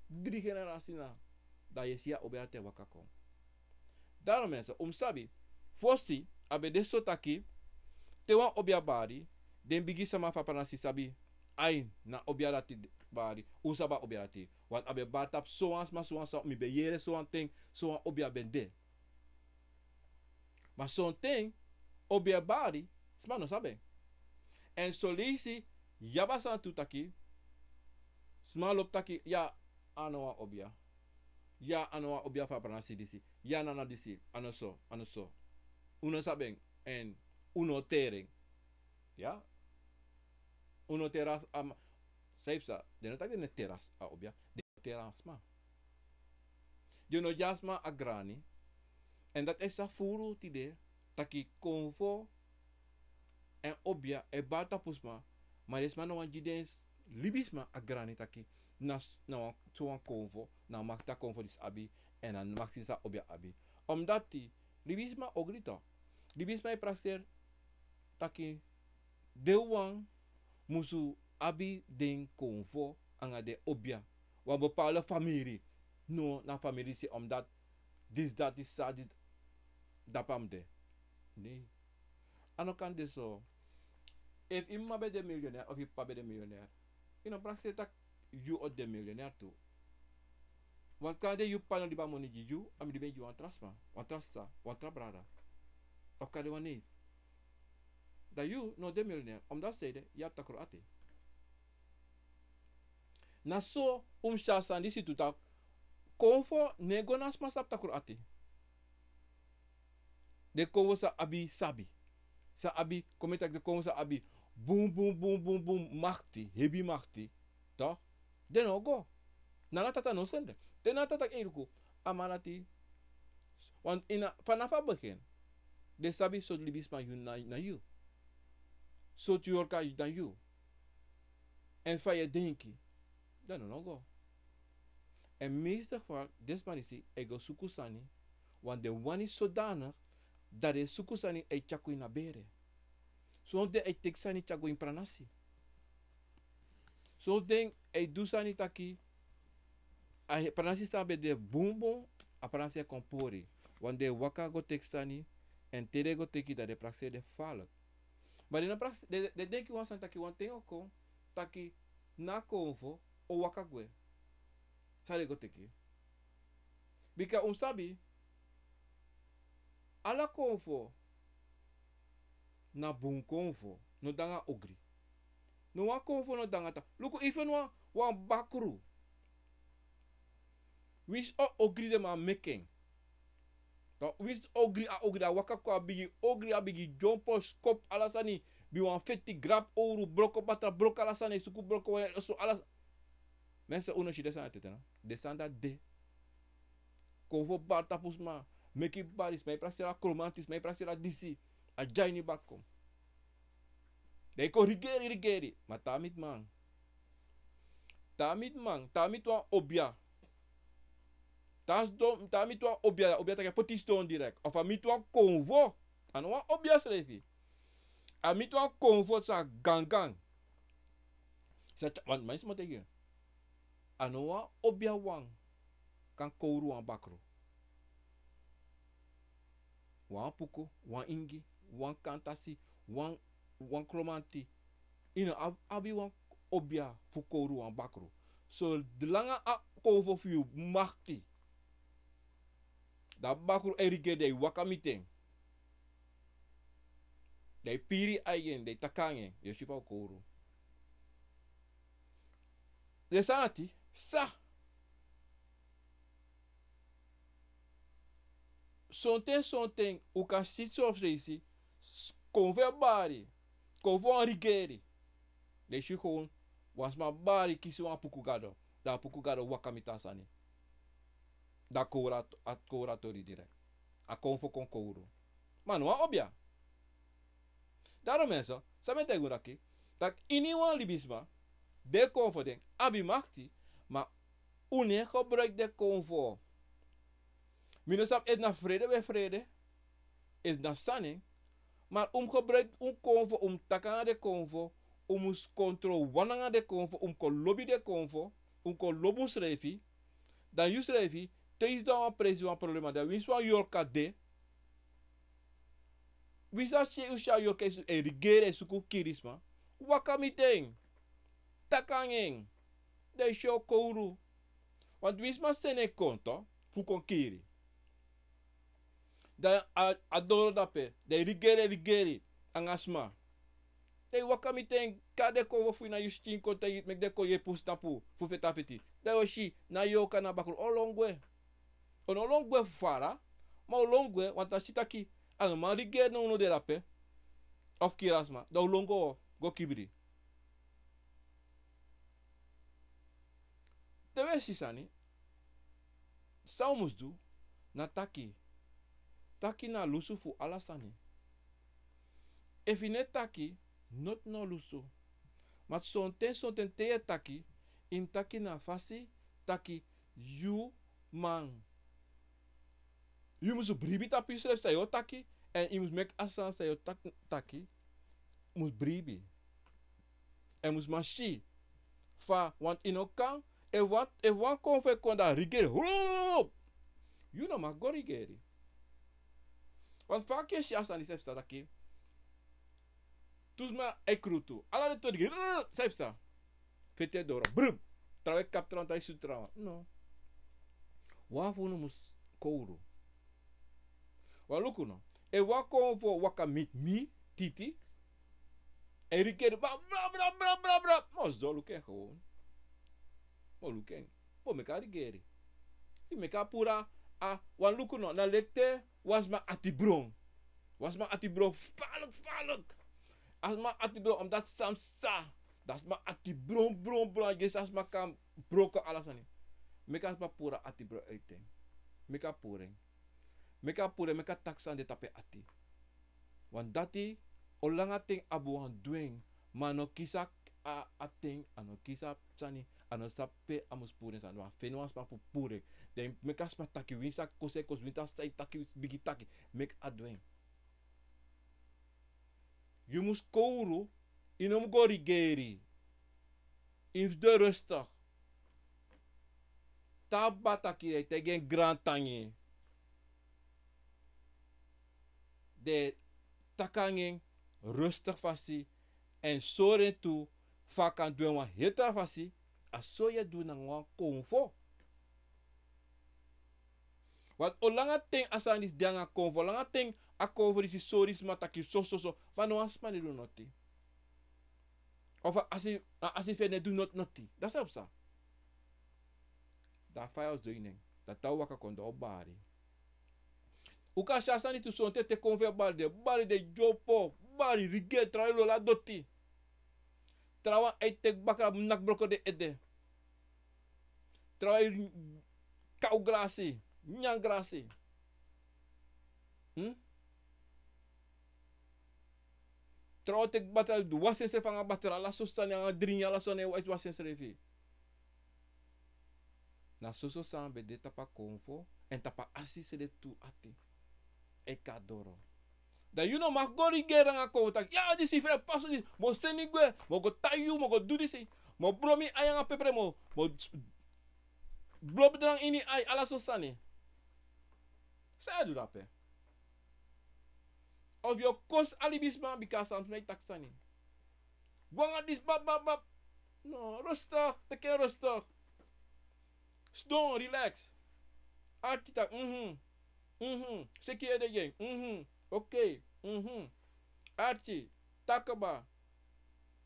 dri generasi na. Dan yu e si a obia dati e waka kon. Daarom mensen, un mus sabi, fosi a ben de so taki, te wan obia bari, den bigi sama fu a pranasi sabi, ai, na obia dati bari, un sabi a obia dati. Want a ben bari tapu sowan sma, sowan sma, mi ben yere sowan ten, sowan obia ben de. Ma sonten obia e bari, sma no sabi en. En son leisi yu abi a sani tu taki, sma lobi taki, ya, a no wan obia. Ya, a no wan obia fu a pranasi disi. Ya, Nana disi, a no so, a no so. Un no sabi en, en un no teri en. Ya. Un no teri a, a, san yu psa, den no taki den no teri a obia. Teri a sma. Den no gi a sma a grani. En dati e sa furu tide, taki konfo en obia e bari tapu sma, ma den sma no wani gi den s-, libisma a grani taki, na s-, na wan, sowan konfo, na makti a konfo disi abi, en na makti san a obia abi. Omdati, libisma ogri tok. Libisma e prakseri taki, den wan musu abi den konfo anga den obia. Wan bepaalde famiri. No, na famiri disi, omdati disi dati sa, disi dape a mus de. Nei. A no kan de so. Efu yu mama ben de miljonair, of yu papa ben de miljonair, yu no prakseri taki yu o de miljonair tu. Want kande yu papa no libi a moni gi yu, a mus libi en gi wan tra sma, wan tra sisa, wan tra brada. Of kande wan neef. Dan yu no de miljonair, omdati san ede, yu abi takru ati. Na so un mus si a sani disi tu taki, konfo no e go na sma san abi takru ati. Den konfo san abi sabi. San abi, kon mi taki den konfo san abi bun, bun, bun, bun, bun, makti, hebi makti. Toch? Den no o go. Nana Tata no seni den. Te Nana Tata e luku, a man dati. Want ini a, fanafu a begin, den sabi sortu libisma yu na, na yu. Sortu yorka na yu. En fa yu e denki. Dan no, no go. En meeste geval, den sma disi e go suku sani, want den wani zodanig dat den suku sani e tyari kon ini a bere. Son fu den e teki sani tyari go ini pranasi. Son fu den e du sani taki, a pranasi san ben de bunbun, a pranasi e kon pori. Wan den e waka go teki sani, èn te den go teki, dan den prakseri de falek. Ma den no prakseri, den, den denki wan sani taki wan ten o kon, taki na a konfo o waka gwe. San den go teki. Bika un sabi, ala konfo na bun konfo, no de nanga ogri. No wan konfo no de nanga ta. Luku, even wan, wan bakru. Winsi o ogri den man meki en. Dan winsi ogri, a ogri, a waka kon, a bigin ogri, a bigin dyompo, skopu, ala sani. Bigin wan feti, grabu owru, broko batra, broko ala sani, suku broko wan, so ala sa-, mensen, un no si den sani dati ete, no? Den sani dati de. Konfo bari tapu sma, meki bari, sma e prakseri a kromanti, sma e prakseri a disi, a dya ini baka kon. Dan yu kon rigeri, rigeri, ma te a miti man. Te a miti man, te a miti wan obia. Te a sidon, te a miti wan obia, obia taki a poti sidon direct. Of a miti wan konfo, a no wan obia srefi. A miti wan konfo san gangan. San tya-, wan, man, sma taigi yu. A no wan obia wan kan kowru wan bakru. Wan apuku, wan ingi, wan kantasi, wan, wan kromanti. Yu no abi, abi wan obia fu kowru wan bakru. Solanga a konfo fu yu makti, dan a bakru e rigeri, dan yu waka miti en. Dan yu piri yu aigi en, dan yu taki nanga en, yu o si fa yu kowru. Den sani dati, sa. Sonten, sonten, un kan si so fu sreisi, s-, konfo e bari, konfo wani rigeri. Dan yu si gewoon, wan sma bari kisi wan apuku gado, dan apuku gado waka miti a sani. Dan a kowru a t-, a kowru a tori direct. A konfo kon kowru. Ma no wan obia. Daarom mensen, san mi e taigi un taki, taki ini wan libisma, den konfo den abi makti, ma un no e gebruik den konfo. Mi no sabi efu na frede un e frede, efu na san nen, ma un mus gebruik un konfo, un mus taki nanga den konfo, un mus kontrol wan nanga den konfo, un mus kon lobi den konfo, un mus kon lobi unsrefi, dan yusrefi, te yu sidon na wan presi, wan problema, dan winsi wan yorka de, winsi a si, un si a yorka e su-, e rigeri, e suku fu kiri sma, waka miti en, taki nanga en, dan yu si yu o kowru. Want winsi sma seni en kon tu, fu kon kiri. Dan a, a doro dape, dan yu rigeri, rigeri, anga sma. Dan yu waka miti en, kari den konfo fu yu na yu skin kon, te yu meki den kon yepi un tapu, fu feti a feti. Dan yu o si, na yorka na bakru, o lon gwe. O no lon gwe fara, ma o lon gwe, want a si taki, a no man rigeri, no, no de dape. Of kiri a sma, dan o lon go, go kibri. Te un e si sani, san un mus du, na taki. Taki na lusu fu ala sani. Efu yu no e taki, noti no lusu. Ma sonten, sonten te yu e taki, yu mus taki na fasi, taki yu man. Yu mus bribi tapu yusrefi san yu o taki, èn yu mus meki a sani san yu o tak-, taki, mus bribi. Èn mus man si fa, want yu no kan, efu wan, efu wan konfo e kon dan rigeri, hup! Yu no man go rigeri. Want fa yu e si a sani san e psa taki, tu sma e krutu. Ala den tori, rrr, san e psa. Feti e doro, brrr. Trawan e kapu trawan, tai sutu trawan. No. Wan fu unu mus kowru. Wan luku no. Efu wan konfo waka miti mi, Titi, e rigeri, bra, bra, bra, bra, bra. Mi o sidon luku en gewoon. Mi o luku en. Mi o meki a rigeri. Yu meki a puru a, wan luku no, na leki te wan sma ati bron. Wan sma ati bron, falek, falek. A sma ati bron, omdat san psa. Dan a sma ati bron, bron, bron. A gesi a sma kan broko ala sani. Meki a sma puru a ati bron uit en. Meki a puru en. Meki a puru en, meki a taki san de tapu en ati. Want dati, o langa ten a bo wani du en, ma a no kisi a, a ten, a no kisi a sani, a no sabi pe a mus puru en sani, ma a feni wan sma fu puru en. Dan meki a sma taki, winsi a kosi e kosi, winsi a sai taki, bigi taki, meki a du en. Yu mus kowru, yu no mus go rigeri. Yu mus de rustig. Taba taki den e taigi en grantangi. Den e taki nanga en rustig fasi. Èn sori en tu fa a kan du en wan heri tra fasi. A so yu e du nanga wan konfo. Want o langa ten a sani disi de nanga konfo, o langa ten a konfo disi sori sma taki sososo, ma no wan sma no e du noti. Of a asi, a asi fu en no e du noti noti. Dati san psa. Dan a faya o dwei nen. Dan te a waka kon dan o bari. Un kan si a sani tu, sonten te konfo e bari den, bari den dyopo, bari rigeri, trawan e lolo a doti. Trawan e teki bakra naki broko den ede. Trawan e kaw grasi, nyan grasi. Hmm? Trawan o teki bakra, wasi ensrefi nanga bakra, ala so sani nanga dringi, ala so sani e wasi ensrefi. Na soso sani ben de tapu a konfo, èn tapu a asi srefi tu ati. E kon doro. Dan yu no mag go rigeri nanga konfo taki, ya, disi fre paso disi, mi o seni gwe, mi o go tai yu, mi o go du disi, mi o bron mi ai nanga pepre, mi o, mi o bron drangi ini ai, ala so sani. San yu e du dape? Of yu o kosi a libisma bika san sma e taki sani. Go nanga disi bab, bab, bab. No, rustig, teki en rustig. Sidon, relax. Arki taki, mhm, mhm. Seki ede gi en, mhm. Oké, mhm. Arki, taki kaba.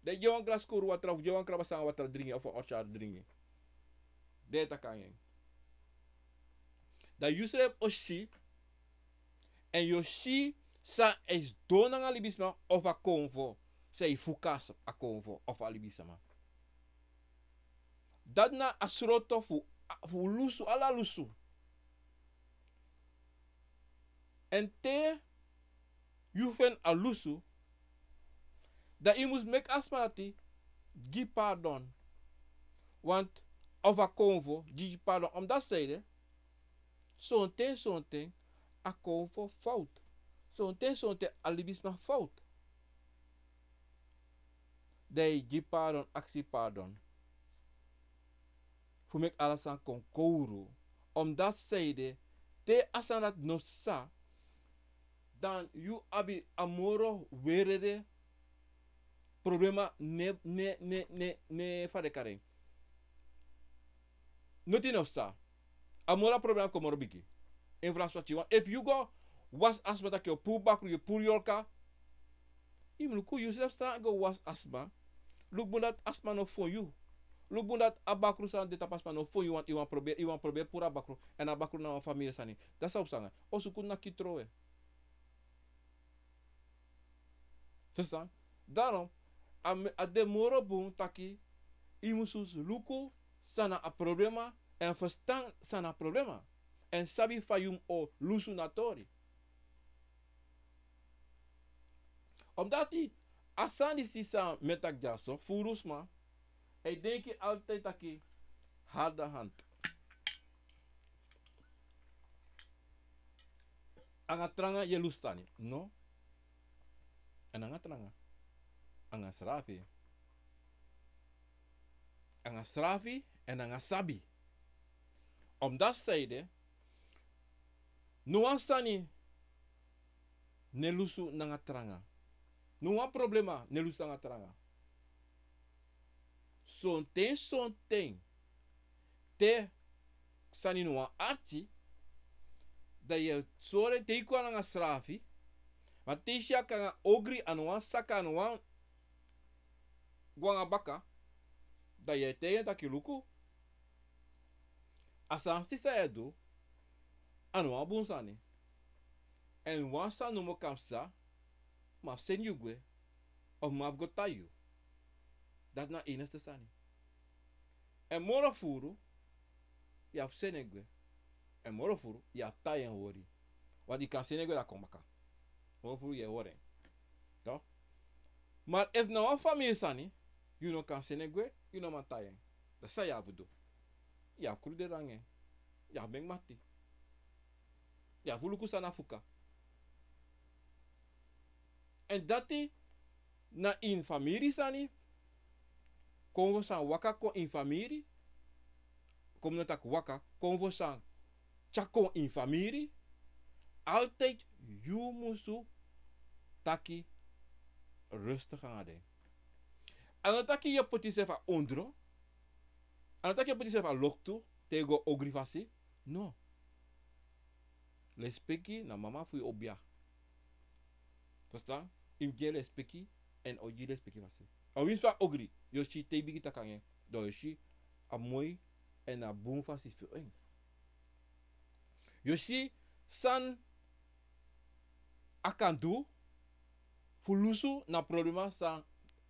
Den e gi en wan grasi kowru watra, of gi en wan krabasanga watra dringi, of wan orchard dringi. Den e taki nanga en. Dan yusrefi o si, èn yu o si san e sidon nanga libisma of a konfo, san e fuka a konfo of a libisma. Dati na a sroto fu, fu lusu, ala lusu. Èn te yu feni a lusu, dan yu mus meki a sma dati gi pardon. Want of a konfo gi, gi pardon. Omdati san ede, sonten, sonten a konfo fowtu. Sonten, sonten a libisma fowtu. Dan yu gi pardon, aksi pardon. Fu meki ala sani kon kowru. Omdati san ede, te a sani dati no sa, dan yu abi a moro werede problema, ne, ne, ne, ne, ne, fa den e kari en. Noti no sa. A moro problema kon moro bigi. Infrastructuur. Want efu yu go wasi a sma taki yu o puru bakru, yu o puru yorka. Yu mus luku yusrefi san go wasi a sma. Luku bun dati a sma no fon yu. Luku bun dati a bakru san de tapu a sma no fon yu, want yu wani proberi, yu wani proberi puru a bakru. Èn a bakru na wan famiri sani. Dati san o psa nanga en. O suku naki trowe. Sesa, daarom, a, a de moro bun taki, yu mus luku san na a problema, èn ferstan san na a problema. Èn sabi fa yu mus lusu na tori. Omdati, a sani disi san mi e taki dyaso, furu sma e denki altijd taki, harde hand. Anga tranga yu e lusu sani. No. Èn anga tranga. Anga srafi. Anga srafi èn anga sabi. Omdati san ede, no wan sani no e lusu nanga tranga. No wan problema no e lusu nanga tranga. Sonten, sonten, te sani no wani arki, dan yu e sori en te yu kon nanga srafi, ma te yu si a kon nanga ogri, a no wani saka, a no wani go nanga baka, dan yu e taigi en taki luku, a sani disi san yu e du, a no wan bun sani. Èn wan sani nomo kan psa, mi abi seni yu gwe, of mi abi go tai yu. Dati na a enigste sani. Èn moro furu, yu abi seni en gwe. Èn moro furu, yu abi tai en hori. Want yu kan seni en gwe dan a kon baka. Moro furu yu e hori en. Toch? Ma efu na wan famiri sani, yu no kan seni en gwe, yu no man tai en. Dan san yu abi fu du? Yu abi kru dede nanga en. Yu abi meki mati. Yu abi fu luku san na fuka. Èn dati na ini famiri sani. Kon fu san waka kon ini famiri. Kon mi no taki waka, kon fu san tyari kon ini famiri. Altijd yu musu taki rustig nanga den. A no taki yu e poti yusrefi na ondro. A no taki yu e poti yusrefi na loktu, te yu go ogri fasi. No. Lespeki na mama fu yu o bia. Verstaan? Yu mus gi en lespeki, èn a o gi yu lespeki fasi. A winsi fa a ogri, yu o si te yu bigin taki nanga en, dan yu o si a moi èn a bun fasi fu en. Yu o si san a kan du fu lusu na problema san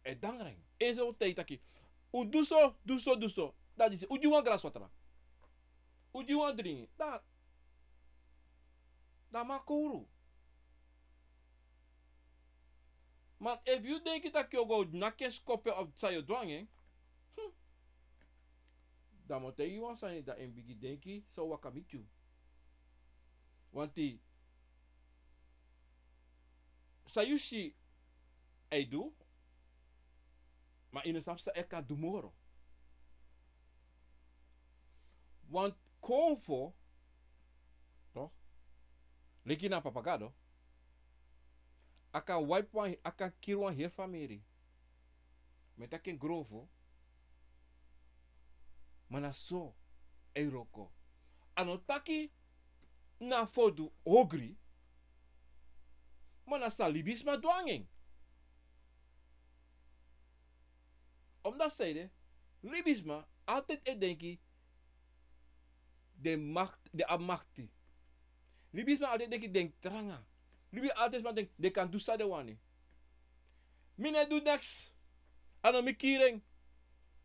e de nanga en. En so taigi taki, un du so, du so, du so. Dan disi, un gi wan graswatra. Un gi wan dringi. Dan, dan a man kowru. Ma efu yu denki taki yu o go naki en skopu of san yu o du nanga en, hmm, dan mi o taigi yu wan sani, dan yu mus bigin denki san o waka miti yu. Want san yu si a e du, ma yu no sabi san a kan du moro. Want konfo, toch? Leki na papa gado, a kan wipe wan, a kan kiri wan heri famiri. Mi e taki en grofu, ma na so a e wroko. A no taki na fu du ogri, ma na san libisma du nanga en. Omdat sanede, libisma altijd e denki den makti, den abi makti. Libisma altijd denki den tranga. Libisma altijd sma denki den kan du san den wani. Mi no e du neks. A no mi kiri en.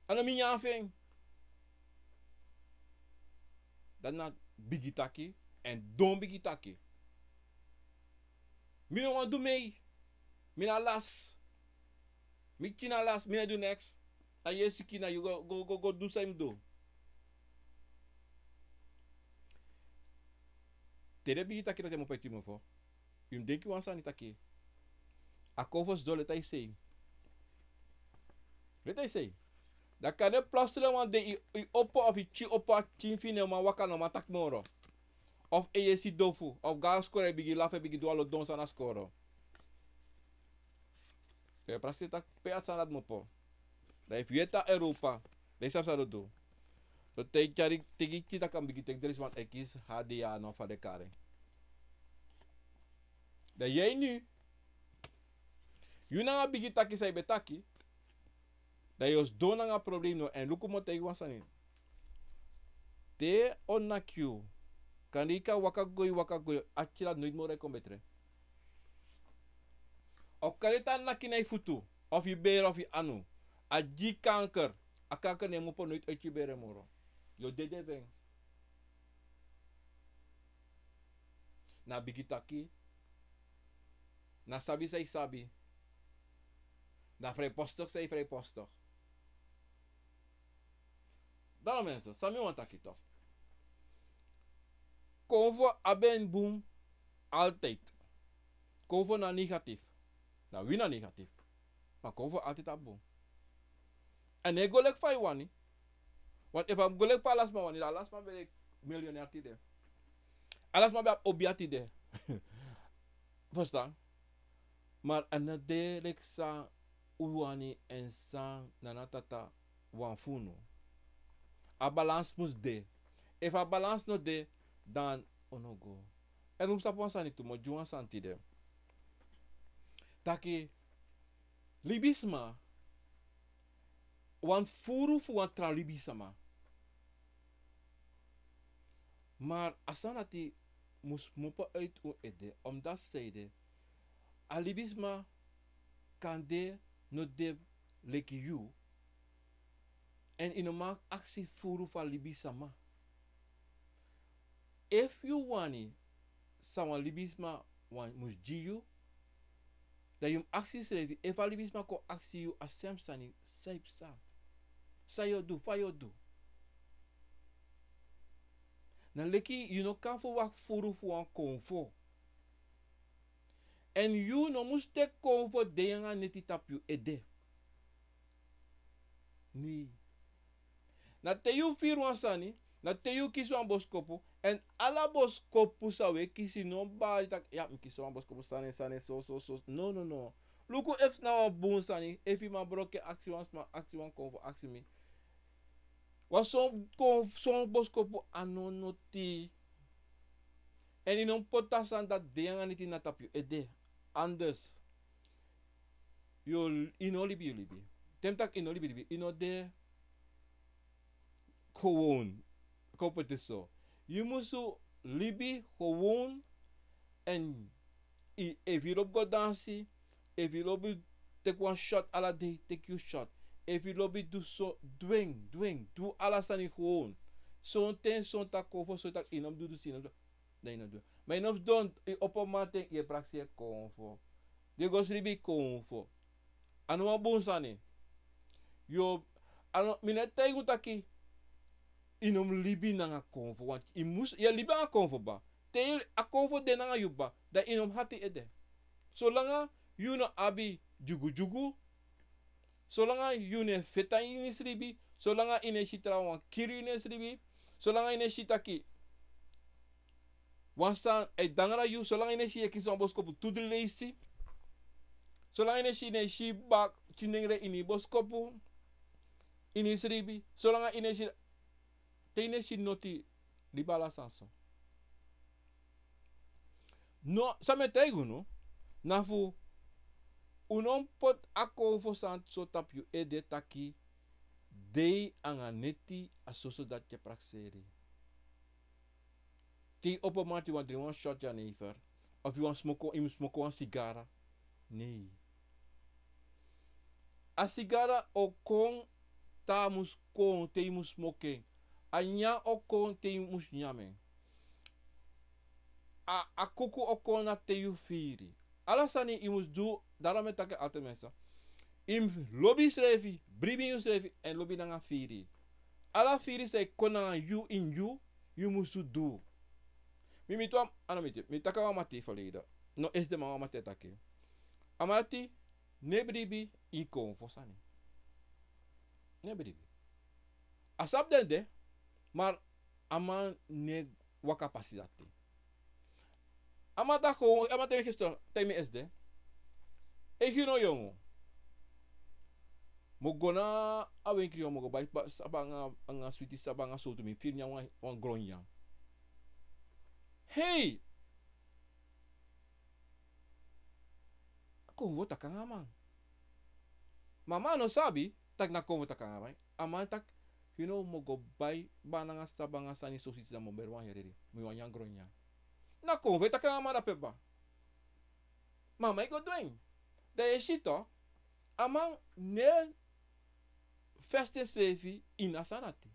A no mi nyan fu en. Dan na bigi taki, èn don bigi taki. Mi no wani du mei. Mi na las. Mi kina las, mi no e du neks. A yu e siki, na yu go, go, go, go du san yu mus du. Te den bigi taki dati, mi o poti mofo. Yu mus denki wan sani taki, a konfo sidon leti a i sei. Leti a i sei. Dan kande plotseling wan dei yu, yu opo of yu pikin opo a pikin fu yu, no man waka, no man taki moro. Of en yesi dofu, of go na skoro e bigin lafu, e bigin du ala don sani na skoro. Yu e prakseri taki pe a sani dati kmopo. Dan efu yu e tan Europa, dan yu sabi san den o du. Den o tyari, teki, teki taki a mus bigin teki drinks, want a e kisi H D A no, fa den e kari en. Dan yu e ini, yu nanga bigi taki san yu ben taki, dan yu o sidon nanga problem no. Èn luku, mi o taigi wan sani. Te a o naki yu, kande yu kan waka go, yu waka go, a kila noiti moro e kon betre. Of kande te a naki na yu futu, of yu bere, of yu anu, a gi yu kanker, a kanker no e kmopo noiti uit yu bere moro. Yu o dede fu en. Na bigi taki, na sabi san yu sabi, na vrijpostig san yu vrijpostig. Dan mensen, san mi wani taki toch. Konfo abi en bun altijd. Konfo no negatief. Na wi na negatief. Ma konfo altijd abi bun. Èn a no e go leki fa yu wani. Want efu a go leki fa ala sma wani, dan ala sma ben de miljonair tide. Ala sma ben abi obiya tide. Verstaan? Maar a no de leki san un wani èn san Nana Tata wani fu unu. A balans mus de. Efu a balans no de, dan un no go. Èn un mus sabi wan sani tu, mi o gi wan sani tide. Taki, libisma wani furu fu wan tra libisma. Maar a sani dati mus kmopo uit un ede, omdat sanede, a libisma kande no de leki yu, èn yu no man aksi furu fu a libisma. Efu yu wani san wan libisma wan mus gi yu, dan yu mus aksi yusrefi, efu a libisma kon aksi yu a sem sani, san yu psa? San yu o du, fa yu o du? Na leki yu no kan verwacht furu fu wan konfo. Èn yu no mus teki konfo de nanga neti tapu yu ede. Nee. Na te yu firi wan sani, Na te yu kisi wan boskopu, èn ala boskopu san wi e kisi no bari taki, ya, mi kisi wan boskopu sani, sani, so, so, so. No, no, no. Luku efu na wan bun sani, efu yu man broke aksi wan sma, aksi wan konfo, aksi mi. Wan son kon-, son boskopu a no noti. Èn yu no poti a sani dati de anga neti na tapu yu ede. Anders. Yu, yu no libi, yu libi. Te mi taki yu no libi, libi. Yu no de gewoon. Kon poti so. Yu musu libi gewoon. Èn i, efu yu lobi go dansi, efu yu lobi teki wan shot ala dei, teki yu shot. Efu yu lobi du so, du en, du en, du ala sani gewoon. Sonten, sonten a konfo, sonten yu no mus du, du, si yu no mus du, dan yu no du. Ma yu no mus don, yu opo mamanten, yu e prakseri konfo. Yu e go sribi konfo. A no wan bun sani. Yu, a no, mi no e taigi un taki yu no mus libi nanga konfo, want yu mus, yu e libi nanga konfo kba. Te yu, a konfo de nanga yu kba, dan yu no mus hati ede. Solanga yu no abi dyugudyugu, solanga yu no e feti ini sribi, solanga yu no e si trawan kiri yu ini sribi, solanga yu no e si taki wan sani e dangra yu, solanga yu no e si yu e kisi wan boskopu tu dri leisi, solanga yu no e si, yu no e si baka tinengre ini boskopu, ini sribi, solanga yu no e si, te yu no e si noti, libi ala sani so. No, san mi e taigi unu, na fu un no mus poti a konfo sani so tapu yu ede taki dei anga neti a soso dati e prakseri. Te yu opo mamanten yu wani dringi wan shot jenever, of yu wani smoko, yu mus smoko wan sigara. Nei. A sigara o kon te a mus kon, te yu mus smoko en. A nyan o kon te yu mus nyan en. A, a kuku o kon na te yu firi. Ala sani yu mus du, daarom mi e taki altijd mensen. Yu mus lobi yusrefi, bribi ini yusrefi, èn lobi nanga firi. Ala firi san e kon nanga yu ini yu, yu musu du. Mi miti wan, a no miti, mi taki a wan mati verleden. No, esde man wan mati e taki. A man dati no e bribi ini konfo sani. No e bribi. A sabi den de, maar a man no e waka pasi dati. A man taki, a man taigi mi gisteren, taigi mi esde. Efu yu no yongu, mi o go na a wenkri, mi o go bai saba anga, anga switi, saba anga sowtu, mi firi nyan wan, wan gron nyan. Hei! Konfo taki anga a man. Ma a man no sabi taki na konfo taki anga a man. A man taki, yu no, mi o go bai banana anga saba anga sani, sowsiti, dan mi o beri wan heri, mi wani nyan gron nyan. Na konfo e taki anga a man dape kba. Ma a man e go du en. Dan yu e si tok, a man no e fesi ensrefi ini a sani dati.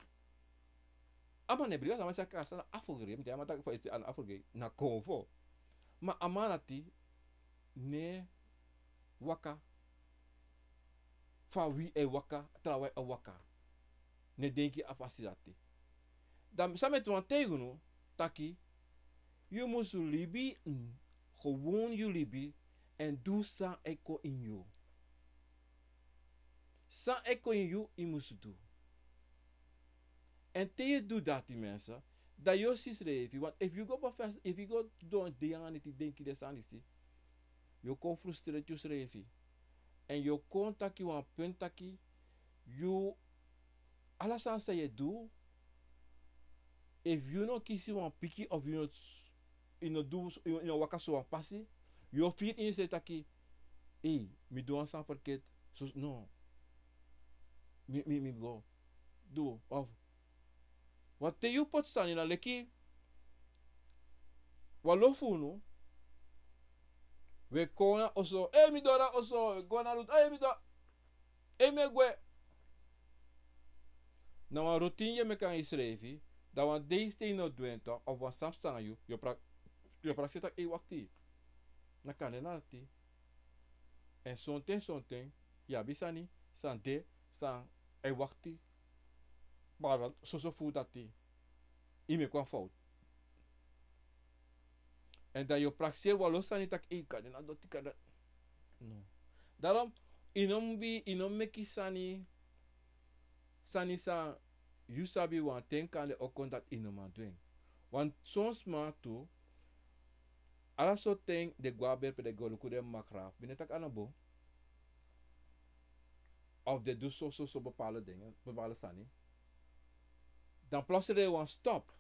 A man no e bribi, a man sa kari a sani afogri, mi taigi a man taki fa esi a no afogri, na konfo. Ma a man dati no e waka fa wi e waka, trawan e waka. No e denki a fasi dati. Dan san mi e wani taigi unu taki, yu musu libi, mm, gewoon yu libi, èn du san e kon ini yu. San e kon ini yu, yu musu du. Èn te yu du dati, mensen, dan yu o si yusrefi, want efu yu go bofes, efu yu go don dei anga neti, denki den sani disi, yu o kon frustrate yusrefi. Èn yu o kon taki wan punt taki, yu, ala sani san yu e du, efu yu no kisi wan piki of yu no, yu no du, yu, yu no waka so wan pasi, yu o firi ini yusrefi taki, ei, mi du wan sani ferketi, so, no. Mi, mi, mi go du, of, want te yu poti sani na leki, wan lo fu unu, wi e kon na oso, ei, mi doro na oso, go na routine, ei, mi doro, ei, mi e gwe. Na wan routine yu e meki anga yusrefi, dan wan dei te yu no du en tok, of wan sani psa anga yu, yu o pra-, yu o prakseri taki, ei, wakti. Na kande na dati. Èn sonten, sonten, yu abi sani san de, san e wakti. Baka soso fu dati, yu meki wan fowtu. Èn dan yu o prakseri wan lo sani taki, ei, kande na doti, kande. No. Daarom, yu no mus bi, yu no mus meki sani, sani san Yu sabi wan ten kande o kon dati i no man du en. Wan son sma tu, ala so ten den go a bere pe den go luku den magrafu, mi no e taki a no bun. Of den du so, so, so bepaalde dingen, bepaalde sani. Dan plotseling den wani stop.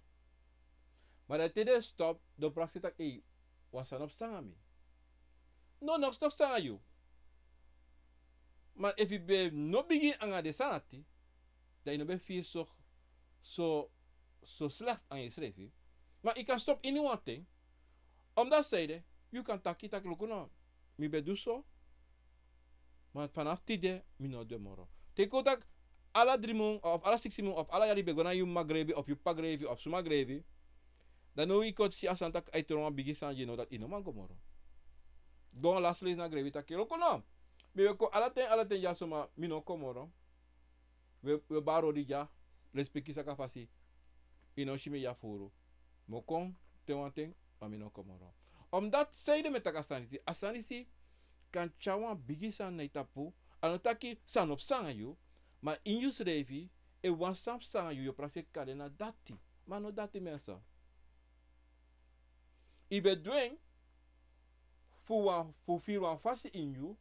Ma dan te den stop, den prakseri taki, ei, wan sani no psa nanga mi. No, no, no psa nanga yu. Ma efu yu ben no bigin nanga den sani dati, dan yu no ben firi so, so, so slecht nanga yusrefi. Ma yu kan stop ini wan ten. Omdat sanede, yu kan taki, taki luku no, mi ben du so. Ma vanaf tide, mi no du en moro. Te yu kon taki, ala dri mun, of ala siksi mun, of ala yari ben go na yu mama grefi, of yu p'pa grefi, of suma grefi. Dan now yu kon si a sani taki a e tron wan bigi sani gi yu, now dati yu no man go moro. Go wan lasi leisi na grefi taki, luku no. Mi ben kon ala ten, ala ten dya so, ma mi no kon moro. We, we bari odi dya, lespeki saka fasi, yu no si mi dya furu. Mi o kon te wan ten, ma mi no kon moro. Omdat sanede mi e taki a sani disi, a sani disi kan tyari wan bigi sani na yu tapu, a no taki san no psa nanga yu, ma ini yusrefi, efu wan sani psa nanga yu, yu o prakseri kande na dati, ma no dati mi e sa. Yu ben du en, fu wan, fu firi wan fasi ini yu,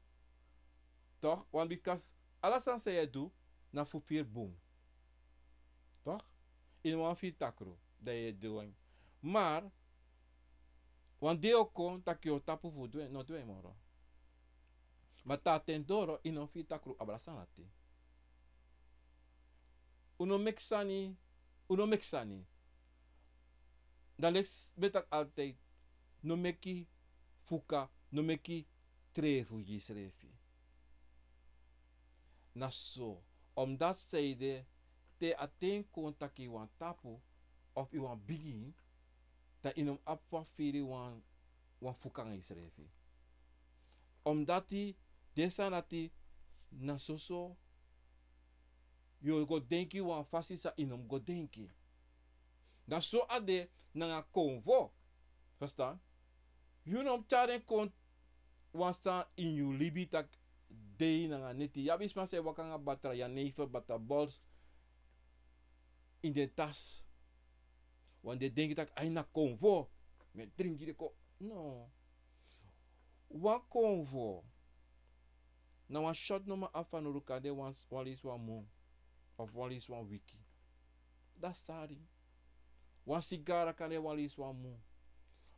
toch, want bikasi ala sani san yu e du, na fu firi bun. Toch? Yu no wani firi takru, dan yu e du en. Maar, wan dei o kon, taki yu o tapu fu du en, no du en moro. Ma te a ten doro, yu no firi takru abra sani dati. Un no meki sani, un no meki sani. Dan leki mi e taki altijd, no meki fuka, no meki trefu gi yusrefi. Na so, omdat sanede, te a ten kon taki yu wani tapu, of yu wani bigin, dan yu no mu abi fu firi wan, wan fuka nanga yusrefi. Omdat den sani dati na soso, yu o go denki wan fasi san yu no mu go denki. Na so a de nanga konfo. Verstaan? Yu no mu tyari en kon wan sani ini yu libi taki dei nanga neti. Yu abi sma san e waka nanga batra, jenever, batra bols, ini den tas. Want den denki taki, ai, na konfo. Mi e dringi den kon. No. Wan konfo. Na wan shot nomo a fanowdu, kande wan, wan leisi wan mun. Of wan leisi wan wiki. Dati sari. Wan sigara kande wan leisi wan mun.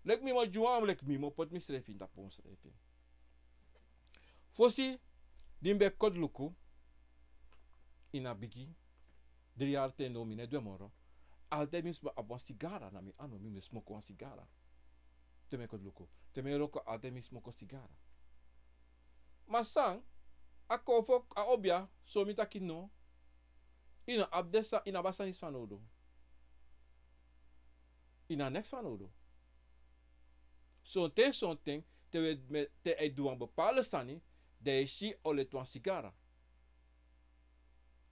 Leki mi mu du wan, leki mi mu poti misrefi ini a pon srefi. Fosi, di mi ben koti luku, ini a bigi, dri yari ten now mi no e du en moro. Altijd mi mus abi wan sigara na mi anu, mi mus smoko wan sigara. Te mi e koti luku. Te mi e wroko altijd mi smoko sigara. Ma san, a konfo, a obia, so mi taki no. Yu no abi den sani, yu no abi a sani disi fanowdu. Yu no abi neks fanowdu. Sonten, sonten, te wi e, te a e du wan bepaalde sani, dan yu e si a o leti wan sigara.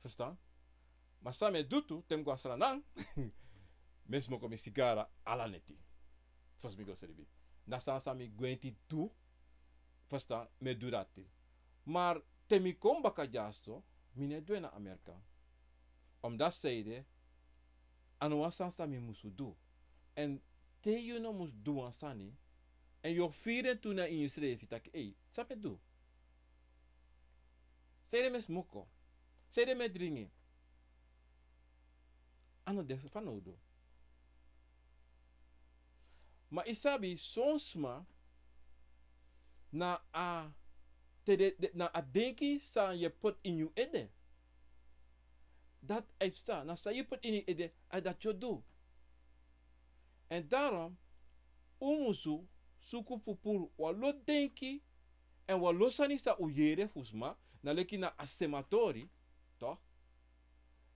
Verstaan? Ma san mi e du tu, te mi go a Sranan, mi e smoko mi sigara ala neti. Fosi mi go sribi. Na san san mi gwenti du, verstaan, mi e du dati. Maar te mi kon baka dyaso, mi no e du en na Amerika. Omdat sanede, a no wan sani san mi musu du. En te yu no mus du wan sani, en yu o firi en tu na ini yusrefi taki, ei, san mi e du? Sanede mi e smoko? Sanede mi e dringi? A no de fanowdu. Ma yu sabi, son sma na a, te den, den, na a denki san yu e poti ini yu ede. Dati a e psa, na san yu poti ini yu ede, a dati yu o du. En daarom, un musu suku fu puru wan lo denki, en wan lo sani san un yere fu sma, na leki na a sma tori, toch?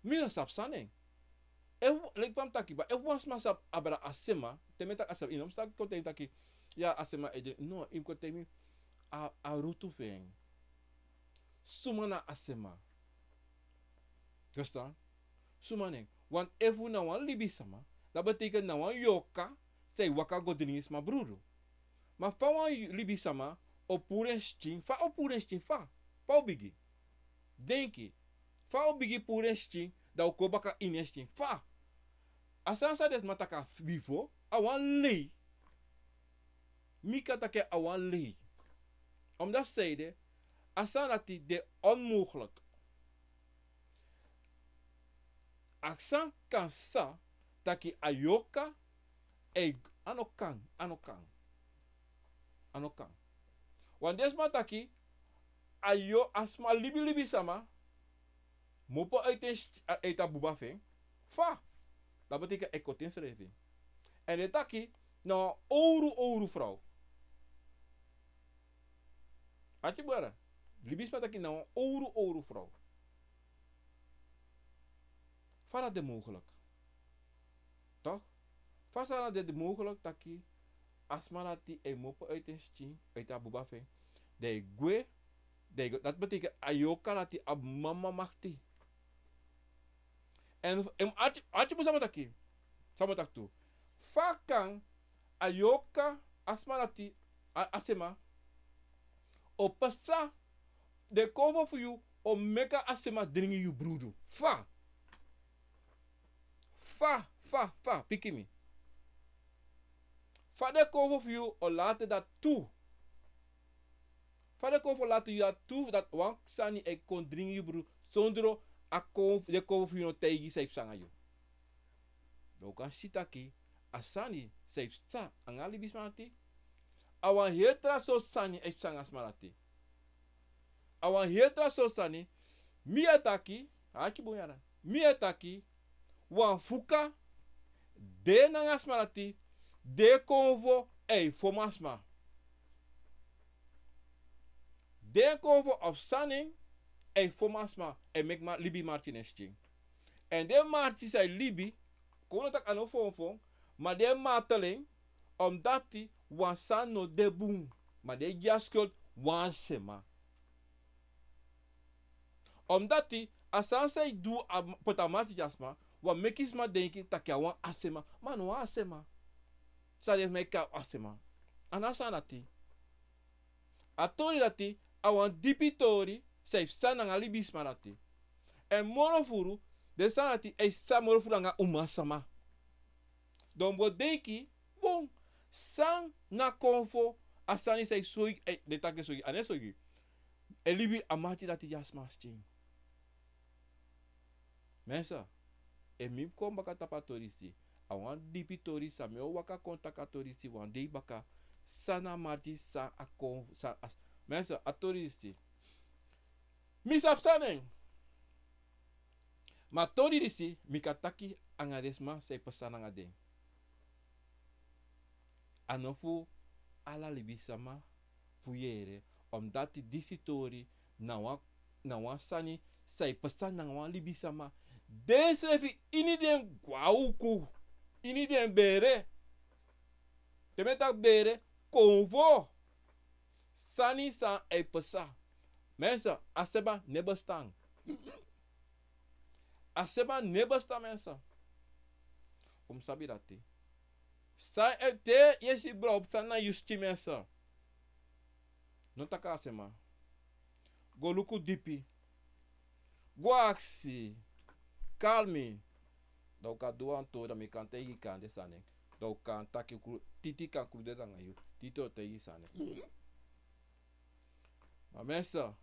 Mi no sabi san na en. Efu, leki fa mi taki, efu wan sma sabi abra a sma, te mi e taki a sma, yu no mus taki kon taigi mi taki, ya, a sma e dringi. No, yu mus kon taigi mi a, a rutu fu en. Suma na a sma? Verstaan? Suma na en? Want efu na wan libisma, dati betekent na wan yorka san e waka go dringi sma brudu. Ma fa wan libisma o puru en skin, fa o puru en skin, fa? Fa o bigin? Denki. Fa o bigin puru en skin, dan un kon baka ini en skin. Fa? A sani san den sma taki a bifo, a wan lei. Mi kan taki a wan lei. Omdat zij de, a sani dati de onmogelijk. A sani kan sa taki a yorka, ei, a no kan, a no kan. A no kan. Want den sma taki, a yo, a sma libi libisama, mopo uit en st-, a, uit a buba fu en. Fa? Dati betekent a e koti ensrefi. Èn den taki, na wan owru, owru frow. Arki bun yere. Libisma taki na wan owru, owru frow. Fa dati de mogelijk? Toch? Fa san na de, de mogelijk taki a sma dati e mopo uit en skin, uit a buba fu en. Dan e gwe, dan e gwe, dati betekent a yorka dati abi mama makti. Èn, èn arki, arki bun san mi o taki. San mi o taki tu. Fa kan a yorka, a sma dati, a, a sma, o pasa den konfo fu yu, o meki a sma dringi yu brudu. Fa? Fa, fa, fa, piki mi. Fa den konfo fu yu o lati dati tu. Fa den konfo lati yu dati tu, dati wan sani e kon dringi yu brudu. Sondro a kon, den konfo fu yu no taigi san e psa nanga yu. Dan un kan si taki, a sani san e psa nanga a libisma dati, a wan heri tra sortu sani e psa nanga a sma dati. A wan heri tra sortu sani, mi e taki, arki bun yere. Mi e taki, wan fuka, de nanga a sma dati, den konfo e fon a sma. Den konfo of sani e fon a sma, e meki libi marki na en skin. Èn den marki san e libi, kon no taki a no fon fon, ma den marteling, omdati wan sani no de bun, ma den e gi a skuld wan sma. Omdati a sani san e du a, poti a marki gi a sma, wan meki sma denki taki a wan a sma, ma no a sma. San den meki a sma. A no a sani dati. A tori dati, a wan dipi tori san e psa nanga libisma dati. Èn moro furu, den sani dati e psa moro furu nanga umasama. Dan un bo denki, bun, san na konfo, a sani san e soi, eh, den taki e soi, a no e soi. E libi a marki dati gi a sma skin. Mensen, efu mi kon baka tapu a tori disi, a wan dipi tori san mi o waka kon taki a tori disi wan dei baka, san na a marki san a kon, san a, mensen, a tori disi. Mi sabi san na en. Ma a tori disi, mi kan taki anga den sma san e pasa nanga den. A no fu ala libisama fu yere, omdati disi tori na wan, na wan sani san e pasa nanga wan libisama. Densrefi ini den gwauku, ini den bere. Te mi e taki bere, konfo. Sani san e pasa. Mensen, a sma no e bestaan. A sma no e bestaan, mensen. Un mus sabi dati. San e, te yu e si bron fu sani na yu skin, mensen. No taki a sma. Go luku dipi. Go aksi. Kalmi. Dan un kan du wan tori, dan mi kan taigi kande sani. Dan un kan taki kru-, titi kan kruder nanga yu. Titi o taigi sani. Ma mensen,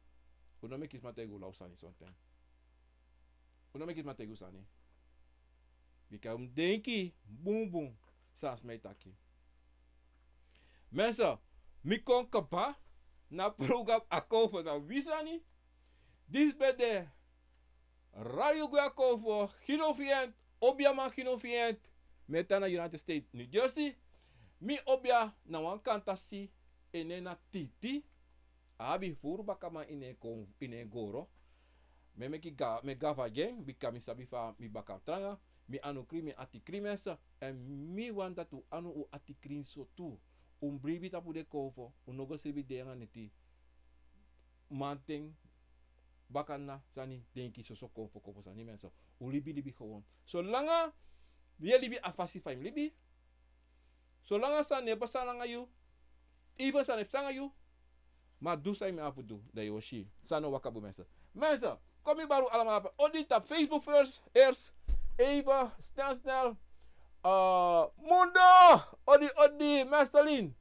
un no meki sma taigi un law sani sonten. Un no meki sma taigi un sani. Bika un mus denki bunbun san a sma e taki. Mensen, mi kon kaba na program Akomfo na wi sani. Disi ben de Radio Gwe Akomfo, Gino Fient, obiaman Gino Fient. Mi e tan na United States, New Jersey. Mi obia na wan kantasi, en nen na Titi. A abi furu bakaman ini en kon, ini en goro. Mi e meki ga-, mi e gafa gi en, bika mi sabi fa mi baka tranga. Mi anu krin, mi ati krin, mensen. Èn mi wani dati un anu, un ati krin so tu. Un bribi tapu den konfo, un no go sribi dei anga neti. Manten, bakadina sani, denki soso konfo, konfo sani, mensen. Un libi, libi gewoon. Solanga yu e libi a fasi fa yu mus libi. Solanga sani no e pasa nanga yu. Even sani e pasa nanga yu. Ma du san yu abi fu du, dan yu o si. San no waka bun, mensen. Mensen, Kon mi bari un alamala pe. Odi tapu Facebook first, eerst. Even, snel, snel. Eh, Mundo, odi, odi, Masterlin.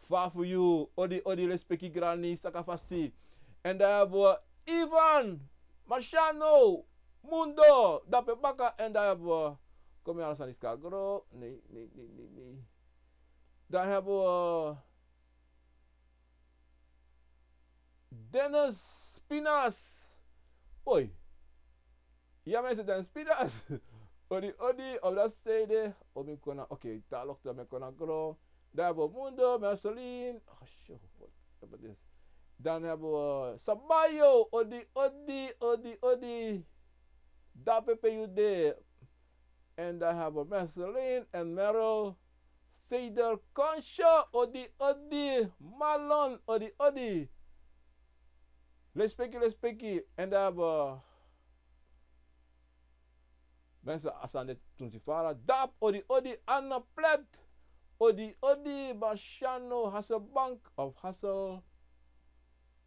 Fa fu yu, odi, odi, lespeki grani, saka fasi. En dan hebben we Ivan, Marciano, Mundo, dape baka. En dan hebben we, kom hier, Sani Skagro. Nee, nee, nee, nee, nee. Dan hebben we Dennis Pinas. Oi. Ya, mensen, Dennis Pinas. Odi, odi, op dat zijde. Omi kona, oké, talok to me kona gro. Dan hebben we Mundo, Marceline. Oh, shit, wat hebben we dit? Dan hebben we Sabayo, odi, odi, odi, odi. Dape pe yu de. En dan hebben we Marceline en Meryl. Seder Konsho, odi, odi. Marlon, odi, odi. Lespeki, lespeki. En dan hebben we mensen Asande Tuntifara. Dap, odi, odi. Anna Plet, odi, odi. Marciano Hasselbank of Hassel.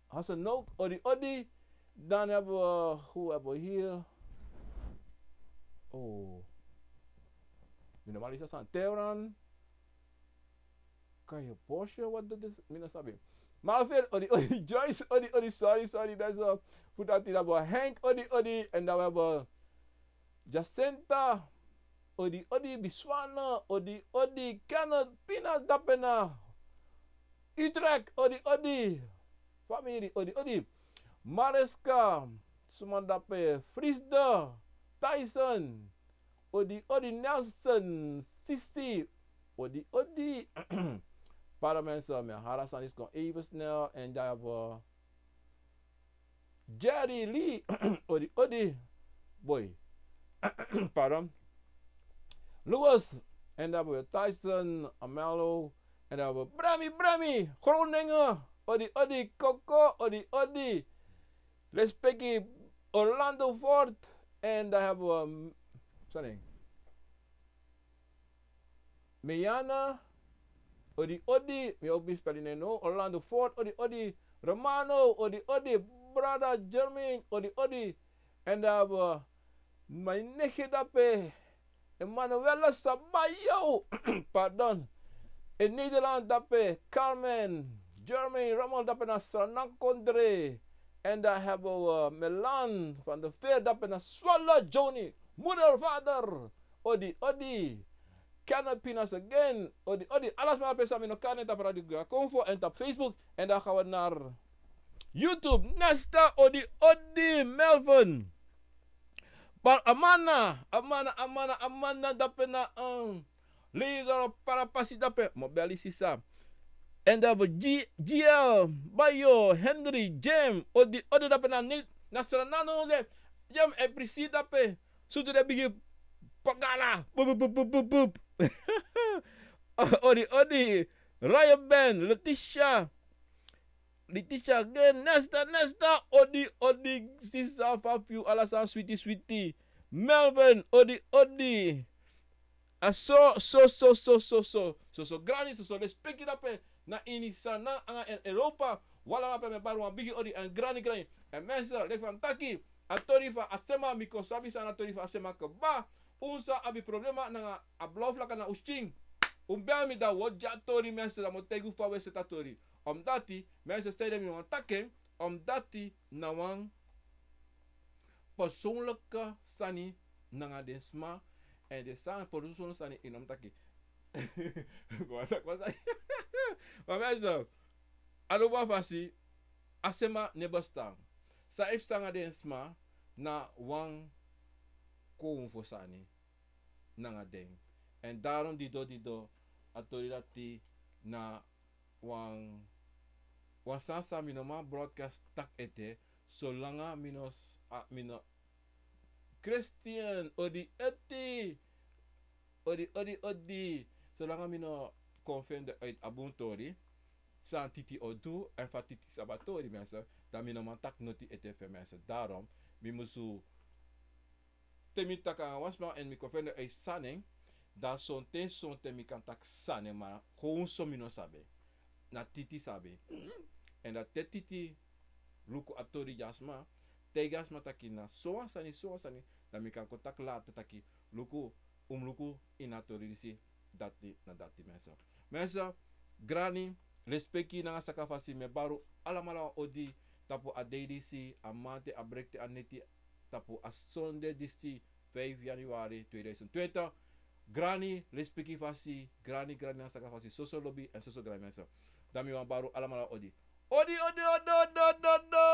Hassel Nook, odi, odi. Dan hebben we, who hebben we hier? Oh. Mi no man lees a sani. Teran. Kan je Porsche? Wat doet dit? Mi no sabi. Marvin, odi, odi. Joyce, odi, odi. Sorry, sorry. Dat is, uh, voor dat hij dat wil. Henk, odi, odi. En dan we hebben Jacinta, odi, odi. Biswana, odi, odi. Kenneth, Pina, dape na Utrecht, odi, odi. Famiri, odi, odi. Mariska, suma dape. Frisda, Tyson, odi, odi. Nelson, Sisi, odi, odi. Para mensen, mi hara sanis kon even snel. En dan hebben we Jerry Lee, odi, odi. Boy. Pardon. Lewis, en dan hebben we Tyson, Amelo, en dan hebben we Brami, Brami, Groningen, odi, odi. Coco, odi, odi. Lespeki, Orlando Fort, en dan hebben we, mm, sorry. Meyana, odi, odi. Mi obi speli ne no. Orlando Fort, odi, odi. Romano, odi, odi. Brother Jermaine, odi, odi. En dan hebben we mijn nichtje dape, Emanuela Sabayo. Pardon. In Nederland dape, Carmen, Jermaine, Ramon dape na Sranan Kondre. En dan hebben we Melan van de Veer dape na Swalla, Johnny, moeder, vader. Odi, odi. Kenneth Pinas again. Odi, odi. Alles maar pesa mi no kan en tapu Radio Gakonfo en tapu Facebook. En dan gaan we naar YouTube. Nesta, odi, odi. Melvin. Bar Amana, Amana, Amana, Amana, dape na, um, Leidoro Parapasi dape, mo beli sisa. En dan we G-, G L, Bayo, Henry, Jem, odi, odi dape na ni, na Sranano de, Jem e prisi dape, sutu de bigi pagala, bup, bup, bup, bup, bup, bup. Odi, odi, Ryan Ben, Letitia, Letitia again, Nesta, Nesta, odi, odi, sisa, fa fu yu, ala sani switi, switi. Melvin, odi, odi. A so, so, so, so, so, so, so, so, grani, so, so, lespeki dape, na ini Sranan nanga en Europa, wala dape mi e bari wan bigi odi, en grani, grani. En mensen, leki fa mi taki, a tori fu a sma, mi kon sabi san na a tori fu a sma kaba, un sa abi problema nanga a blauw vlak na un skin. Un bel mi dan un o gi a tori, mensen, dan mi o taigi un fa un e seti a tori. Omdati, mensen, san ede mi wani taki en, omdati na wan persoonlijke sani nanga den sma, en den sani, persoonlijke sani, yu no mu taki. Go a taki wan sani. Ma mensen, a lobi wan fasi, a sma no e bestaan. San e psa nanga den sma, na wan kownfo sani nanga den. En daarom dido, dido, a tori dati na wan, wan sani san mi no man broadcast taki ete, solanga mi no s-, a, mi no Christian, odi, odi, odi, odi, odi. Solanga mi no kon fende uit a bun tori san Titi o du, en fa Titi sabi a tori, mensen, dan mi no man taki noti ete fu en, mensen. Daarom, mi musu, te mi taki nanga wan sma en mi kon fende uit sani, dan sonten, sonten mi kan taki sani, ma gewoon so mi no sabi. Na Titi sabi. En dan te Titi luku a tori gi a sma, taigi a sma taki na sowan sani, sowan sani, dan mi kan kon taki later taki, luku, un mus luku ini a tori disi, dati na dati, mensen. Mensen, grani, lespeki nanga sakafasi, mi e bari un alamala wan odi tapu a dei disi, a mamanten, a brekten, a neti, tapu a sonde disi, vijf januari tweeduizend twintig. Grani, lespeki fasi, grani, grani nanga sakafasi, soso lobi èn soso grani, mensen. Dan mi wani bari un alamala wan odi. Odi, odi, odi, odi, odi, odi.